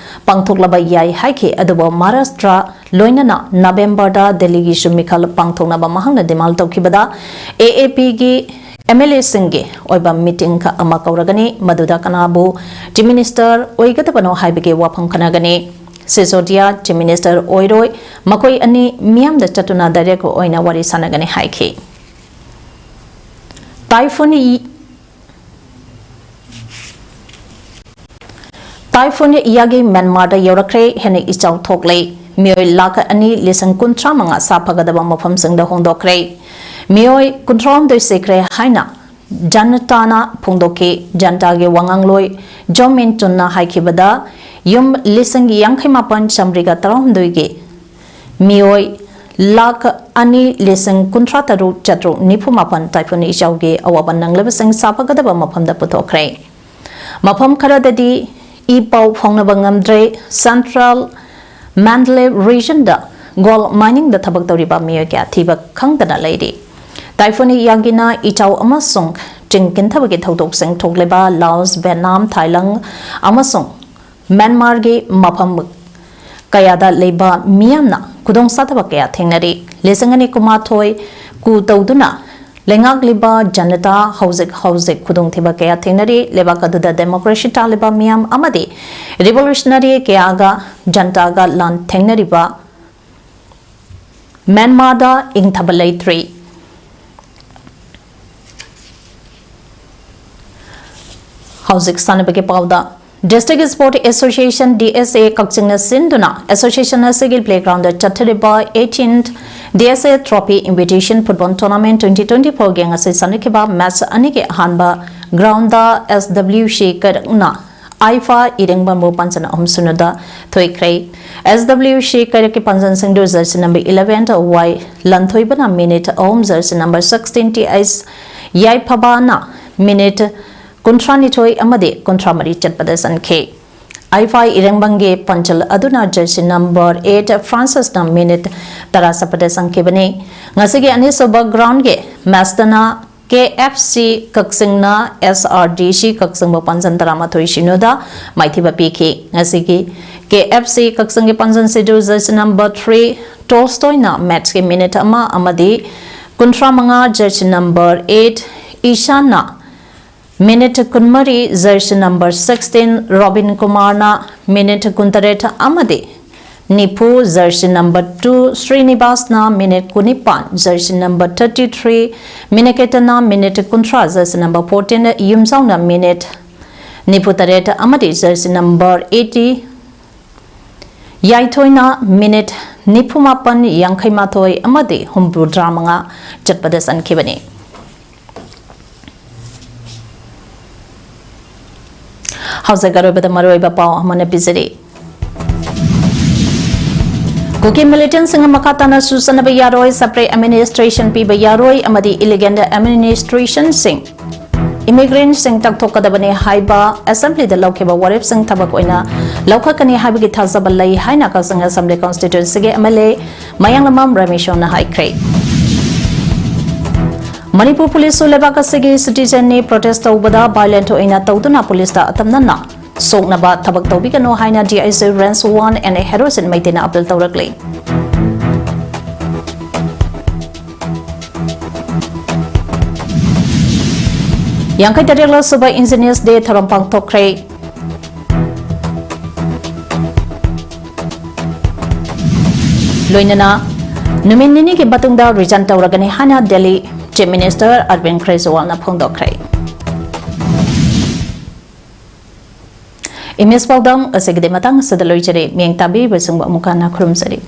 ꯄꯥꯡꯊꯣꯛꯂꯕ ꯌꯥꯏ ꯍꯥꯏꯈꯤ, ꯑꯗꯨꯕꯨ ꯃꯍꯥꯔꯥꯁꯇ꯭ꯔ ꯂꯣꯏꯅꯅ November ꯗ ꯗꯦꯜꯂꯤꯒꯤꯁꯨ ꯃꯤꯈꯜ ꯄꯥꯡꯊꯣꯛꯅꯕ ꯃꯍꯥꯛꯅ demand ꯇꯧꯈꯤꯕꯗ A A P ꯒꯤ M L A ꯁꯤꯡꯒꯤ ꯑꯣꯏꯕ meeting ꯑꯃ ꯀꯧꯔꯒꯅꯤ, ꯃꯗꯨꯗ ꯀꯅꯥꯕꯨ Chief Minister ꯑꯣꯏꯒꯗꯕꯅꯣ ꯍꯥꯏꯕꯒꯤ ꯋꯥꯐꯝ ꯈꯟꯅꯒꯅꯤ꯫ ꯁꯤꯁꯣꯗꯤꯌꯥ Chief Minister ꯑꯣꯏꯔꯣꯏ, ꯃꯈꯣꯏ ꯑꯅꯤ ꯃꯤꯌꯥꯝꯗ ꯆꯠꯇꯨꯅ direct ꯑꯣꯏꯅ ꯋꯥꯔꯤ ꯁꯥꯟꯅꯒꯅꯤ ꯍꯥꯏꯈꯤ꯫ Typhoon E-, Typhoon ꯌꯥꯒꯤ ꯃ꯭ꯌꯥꯟꯃꯥꯔꯗ ꯌꯧꯔꯛꯈ꯭ꯔꯦ꯫ ꯍꯦꯟꯅ ꯏꯆꯥꯎ ꯊꯣꯛꯂꯦ꯫ ꯃꯤꯑꯣꯏ ꯂꯥꯈ ꯑꯅꯤ ꯂꯤꯁꯤꯡ ꯀꯨꯟꯊ꯭ꯔꯥ ꯃꯉꯥ ꯁꯥꯐꯒꯗꯕ ꯃꯐꯝꯁꯤꯡꯗ ꯍꯣꯡꯗꯣꯛꯈ꯭ꯔꯦ꯫ ꯃꯤꯑꯣꯏ ꯀꯨꯟꯊ꯭ꯔꯥꯍꯨꯝꯗꯣꯏ ꯁꯤꯈ꯭ꯔꯦ ꯍꯥꯏꯅ ꯖꯅꯇꯥꯅ ꯐꯣꯡꯗꯣꯛꯈꯤ꯫ ꯖꯅꯇꯥꯒꯤ ꯋꯥꯉꯥꯡꯂꯣꯏ ꯖꯣ ꯃꯤꯟ ꯇꯨꯟꯅ ꯍꯥꯏꯈꯤꯕꯗ, ꯌꯨꯝ ꯂꯤꯁꯤꯡ ꯌꯥꯡꯈꯩ ꯃꯥꯄꯟ ꯆꯥꯃꯔꯤꯒ ꯇꯔꯥꯍꯨꯝꯗꯣꯏꯒꯤ ꯃꯤꯑꯣꯏ ꯂꯥꯈ ꯑꯅꯤ ꯂꯤꯁꯤꯡ ꯀꯨꯟꯊ꯭ꯔꯥ ꯇꯔꯨꯛ ꯆꯥꯇ꯭ꯔꯨꯛ ꯅꯤꯐꯨ ꯃꯥꯄꯟ typhoon ꯏꯆꯥꯎꯒꯤ ꯑꯋꯥꯕ ꯅꯪꯂꯕꯁꯤꯡ ꯁꯥꯐꯒꯗꯕ ꯃꯐꯝꯗ ꯄꯨꯊꯣꯛꯈ꯭ꯔꯦ꯫ ꯃꯐꯝ ꯈꯔꯗꯗꯤ ꯏ ꯄꯥꯎ ꯐꯥꯎꯅꯕ ꯉꯝꯗ꯭ꯔꯦ꯫ Central Mandalay region ꯗ gold mining ꯗ ꯊꯕꯛ ꯇꯧꯔꯤꯕ ꯃꯤꯑꯣꯏ ꯀꯌꯥ ꯊꯤꯕ ꯈꯪꯗꯅ ꯂꯩꯔꯤ꯫ Typhoon ꯌꯥꯒꯤꯅ ꯏꯆꯥꯎ ꯑꯃꯁꯨꯡ ꯆꯤꯡ ꯀꯤꯟꯊꯕꯒꯤ ꯊꯧꯗꯣꯛꯁꯤꯡ ꯊꯣꯛꯂꯤꯕ ꯂꯥꯑꯣꯁ, ꯚꯦꯠꯅꯥꯝ, ꯊꯥꯏꯂꯦꯟ ꯑꯃꯁꯨꯡ ꯃ꯭ꯌꯥꯟꯃꯥꯔꯒꯤ ꯃꯐꯝ ꯀꯌꯥꯗ ꯂꯩꯕ ꯃꯤꯌꯥꯝꯅ ꯈꯨꯗꯣꯡꯆꯥꯗꯕ ꯀꯌꯥ ꯊꯦꯡꯅꯔꯤ꯫ ꯂꯤꯁꯤꯡ ꯑꯅꯤ ꯀꯨꯟꯃꯥꯊꯣꯏ coup ꯇꯧꯗꯨꯅ ꯂꯩꯉꯥꯛꯂꯤꯕ ꯖꯅꯇꯥ ꯍꯧꯖꯤꯛ ꯍꯧꯖꯤꯛ ꯈꯨꯗꯣꯡꯊꯤꯕ ꯀꯌꯥ ꯊꯦꯡꯅꯔꯤ꯫ ꯂꯩꯕꯥꯛ ꯑꯗꯨꯗ ꯗꯦꯃꯣꯀ꯭ꯔꯦꯁꯤ ꯇꯥꯜꯂꯤꯕ ꯃꯤꯌꯥꯝ ꯑꯃꯗꯤ ꯔꯤꯚꯣꯂꯨꯁꯅꯔꯤ ꯀꯌꯥꯒ ꯖꯅꯇꯥꯒ ꯂꯥꯟ ꯊꯦꯡꯅꯔꯤꯕ ꯃ꯭ꯌꯥꯟꯃꯥꯔꯗ ꯏꯪꯊꯕ ꯂꯩꯇ꯭ꯔꯤ꯫ ꯍꯧꯖꯤꯛ ꯁꯥꯟꯅꯕꯒꯤ ꯄꯥꯎꯗ, District Sport Association, D S A, ꯀꯛꯆꯤꯡꯅ ꯁꯤꯟꯗꯨꯅ association ꯑꯁꯤꯒꯤ playground ꯗ ꯆꯠꯊꯔꯤꯕ eighteenth D S A Trophy Invitation Football Tournament twenty twenty-four ꯒꯤ ꯉꯁꯤ ꯁꯥꯟꯅꯈꯤꯕ match ꯑꯅꯤꯒꯤ ꯑꯍꯥꯟꯕ ground ꯗ S W C ꯀꯩꯔꯛꯅ ꯑꯥꯏꯐꯥ ꯏꯔꯦꯡꯕꯝꯕꯨ ꯄꯥꯟꯖꯟ ꯑꯍꯨꯝ ꯁꯤꯅꯣꯗ ꯊꯣꯏꯈ꯭ꯔꯦ꯫ S W C ꯀꯩꯔꯛꯀꯤ ꯄꯥꯟꯖꯟꯁꯤꯡꯗꯨ jersey number eleven ꯋꯥꯏ ꯂꯟꯊꯣꯏꯕꯅ minute ꯑꯍꯨꯝ, jersey number sixteen T H ꯌꯥꯏꯐꯕꯅ minute ꯀꯨꯟꯊ꯭ꯔꯥꯅꯤꯊꯣꯏ ꯑꯃꯗꯤ ꯀꯨꯟꯊ꯭ꯔꯥꯃꯔꯤ ꯆꯠꯄꯗ ꯆꯟꯈꯤ꯫ ꯑꯥꯏꯐꯥ ꯏꯔꯦꯡꯕꯝꯒꯤ ꯄꯥꯟꯖꯜ ꯑꯗꯨꯅ jersey number eight ꯐ꯭ꯔꯥꯟꯁꯤꯁꯅ minute ꯇꯔꯥ ꯆꯠꯄꯗ ꯆꯟꯈꯤꯕꯅꯤ꯫ ꯉꯁꯤꯒꯤ ꯑꯅꯤꯁꯨꯕ ground ꯒꯤ match ꯇꯅ K F C ꯀꯛꯆꯤꯡꯅ S R D C ꯀꯛꯆꯤꯡꯕꯨ ꯄꯥꯟꯖꯟ ꯇꯔꯥꯃꯥꯊꯣꯏ ꯁꯤꯅꯣꯗ ꯃꯥꯏꯊꯤꯕ ꯄꯤꯈꯤ꯫ ꯉꯁꯤꯒꯤ K F C ꯀꯛꯆꯤꯡꯒꯤ ꯄꯥꯟꯖꯟꯁꯤꯗꯨ jersey number three ꯇꯣꯜꯁꯇꯣꯏꯅ match ꯀꯤ minute ꯑꯃ ꯑꯃꯗꯤ ꯀꯨꯟꯊ꯭ꯔꯥꯃꯉꯥ, jersey number eight ꯏꯁꯥꯟꯅ minute ꯀꯨꯟꯃꯔꯤ, jersey number sixteen ꯔꯣꯕꯤꯟ ꯀꯨꯃꯥꯔꯅ minute ꯀꯨꯟꯇꯔꯦꯠ ꯑꯃꯗꯤ ꯅꯤꯐꯨ, jersey number two ꯁ꯭ꯔꯤꯅꯤꯕꯥꯁꯅ minute ꯀꯨꯟꯅꯤꯄꯥꯟ, jersey number thirty three ꯃꯤꯅꯦꯀꯦꯇꯅ minute ꯀꯨꯟꯊ꯭ꯔꯥ, jersey number fourteen ꯌꯨꯝꯖꯥꯎꯅ minute ꯅꯤꯐꯨꯇꯔꯦꯠ ꯑꯃꯗꯤ jersey number eighty ꯌꯥꯏꯊꯣꯏꯅ minute ꯅꯤꯐꯨꯃꯥꯄꯟ, ꯌꯥꯡꯈꯩꯃꯥꯊꯣꯏ ꯑꯃꯗꯤ ꯍꯨꯝꯐꯨꯇꯔꯥꯃꯉꯥ ꯆꯠꯄꯗ ꯆꯟꯈꯤꯕꯅꯤ꯫ ꯍꯧꯖꯤꯛ ꯑꯔꯣꯏꯕꯗ ꯃꯔꯨꯑꯣꯏꯕ ꯄꯥꯎ ꯑꯃꯅ ꯄꯤꯖꯔꯤ꯫ ꯀꯨꯀꯤ militant ꯁꯤꯡꯅ ꯃꯈꯥ ꯇꯥꯅ ꯆꯨꯁꯟꯅꯕ ꯌꯥꯔꯣꯏ, separate administration ꯄꯤꯕ ꯌꯥꯔꯣꯏ ꯑꯃꯗꯤ illegal administration ꯁꯤꯡ, immigrant ꯁꯤꯡ ꯇꯛꯊꯣꯛꯀꯗꯕꯅꯤ ꯍꯥꯏꯕ assembly ꯗ ꯂꯧꯈꯤꯕ ꯋꯥꯔꯦꯞꯁꯤꯡ ꯊꯕꯛ ꯑꯣꯏꯅ ꯂꯧꯈꯠꯀꯅꯤ ꯍꯥꯏꯕꯒꯤ ꯊꯥꯖꯕ ꯂꯩ ꯍꯥꯏꯅ ꯀꯛꯆꯤꯡ assembly constituency ꯒꯤ M L A ꯃꯌꯥꯡꯂꯝꯕꯝ ꯔꯃꯦꯁꯣꯟꯅ ꯍꯥꯏꯈ꯭ꯔꯦ꯫ ꯃꯅꯤꯄꯨꯔ ꯄꯨꯂꯤꯁꯁꯨ ꯂꯩꯕꯥꯛ ꯑꯁꯤꯒꯤ citizen ꯅꯤ, protest ꯇꯧꯕꯗ violent ꯑꯣꯏꯅ ꯇꯧꯗꯨꯅ ꯄꯨꯂꯤꯁꯇ ꯑꯇꯝꯅꯅ ꯁꯣꯛꯅꯕ ꯊꯕꯛ ꯇꯧꯕꯤꯒꯅꯨ ꯍꯥꯏꯅ D I G Range one N A ꯍꯦꯔꯣꯁꯤꯟ ꯃꯩꯇꯩꯅ appeal ꯇꯧꯔꯛꯂꯤ꯫ ꯌꯥꯡꯈꯩ ꯇꯔꯦꯠꯂ ꯁꯨꯕ Indigenous Day ꯊꯧꯔꯝ ꯄꯥꯡꯊꯣꯛꯈ꯭ꯔꯦ꯫ ꯂꯣꯏꯅꯅ ꯅꯨꯃꯤꯠ ꯅꯤꯅꯤꯒꯤ ꯃꯇꯨꯡꯗ resign ꯇꯧꯔꯒꯅꯤ ꯍꯥꯏꯅ Delhi Chief Minister Arvind Kejriwalꯅ ꯐꯣꯡꯗꯣꯛꯈ꯭ꯔꯦ꯫ Image ꯄꯥꯎꯗꯝ ꯑꯁꯤꯒꯤꯗꯤ ꯃꯇꯥꯡ ꯑꯁꯤꯗ ꯂꯣꯏꯖꯔꯦ꯫ ꯃꯤꯠꯌꯦꯡ ꯇꯥꯕꯤꯔꯤꯕꯁꯤꯡꯕꯨ ꯑꯃꯨꯛ ꯍꯟꯅ ꯈꯨꯔꯨꯝꯖꯔꯤ꯫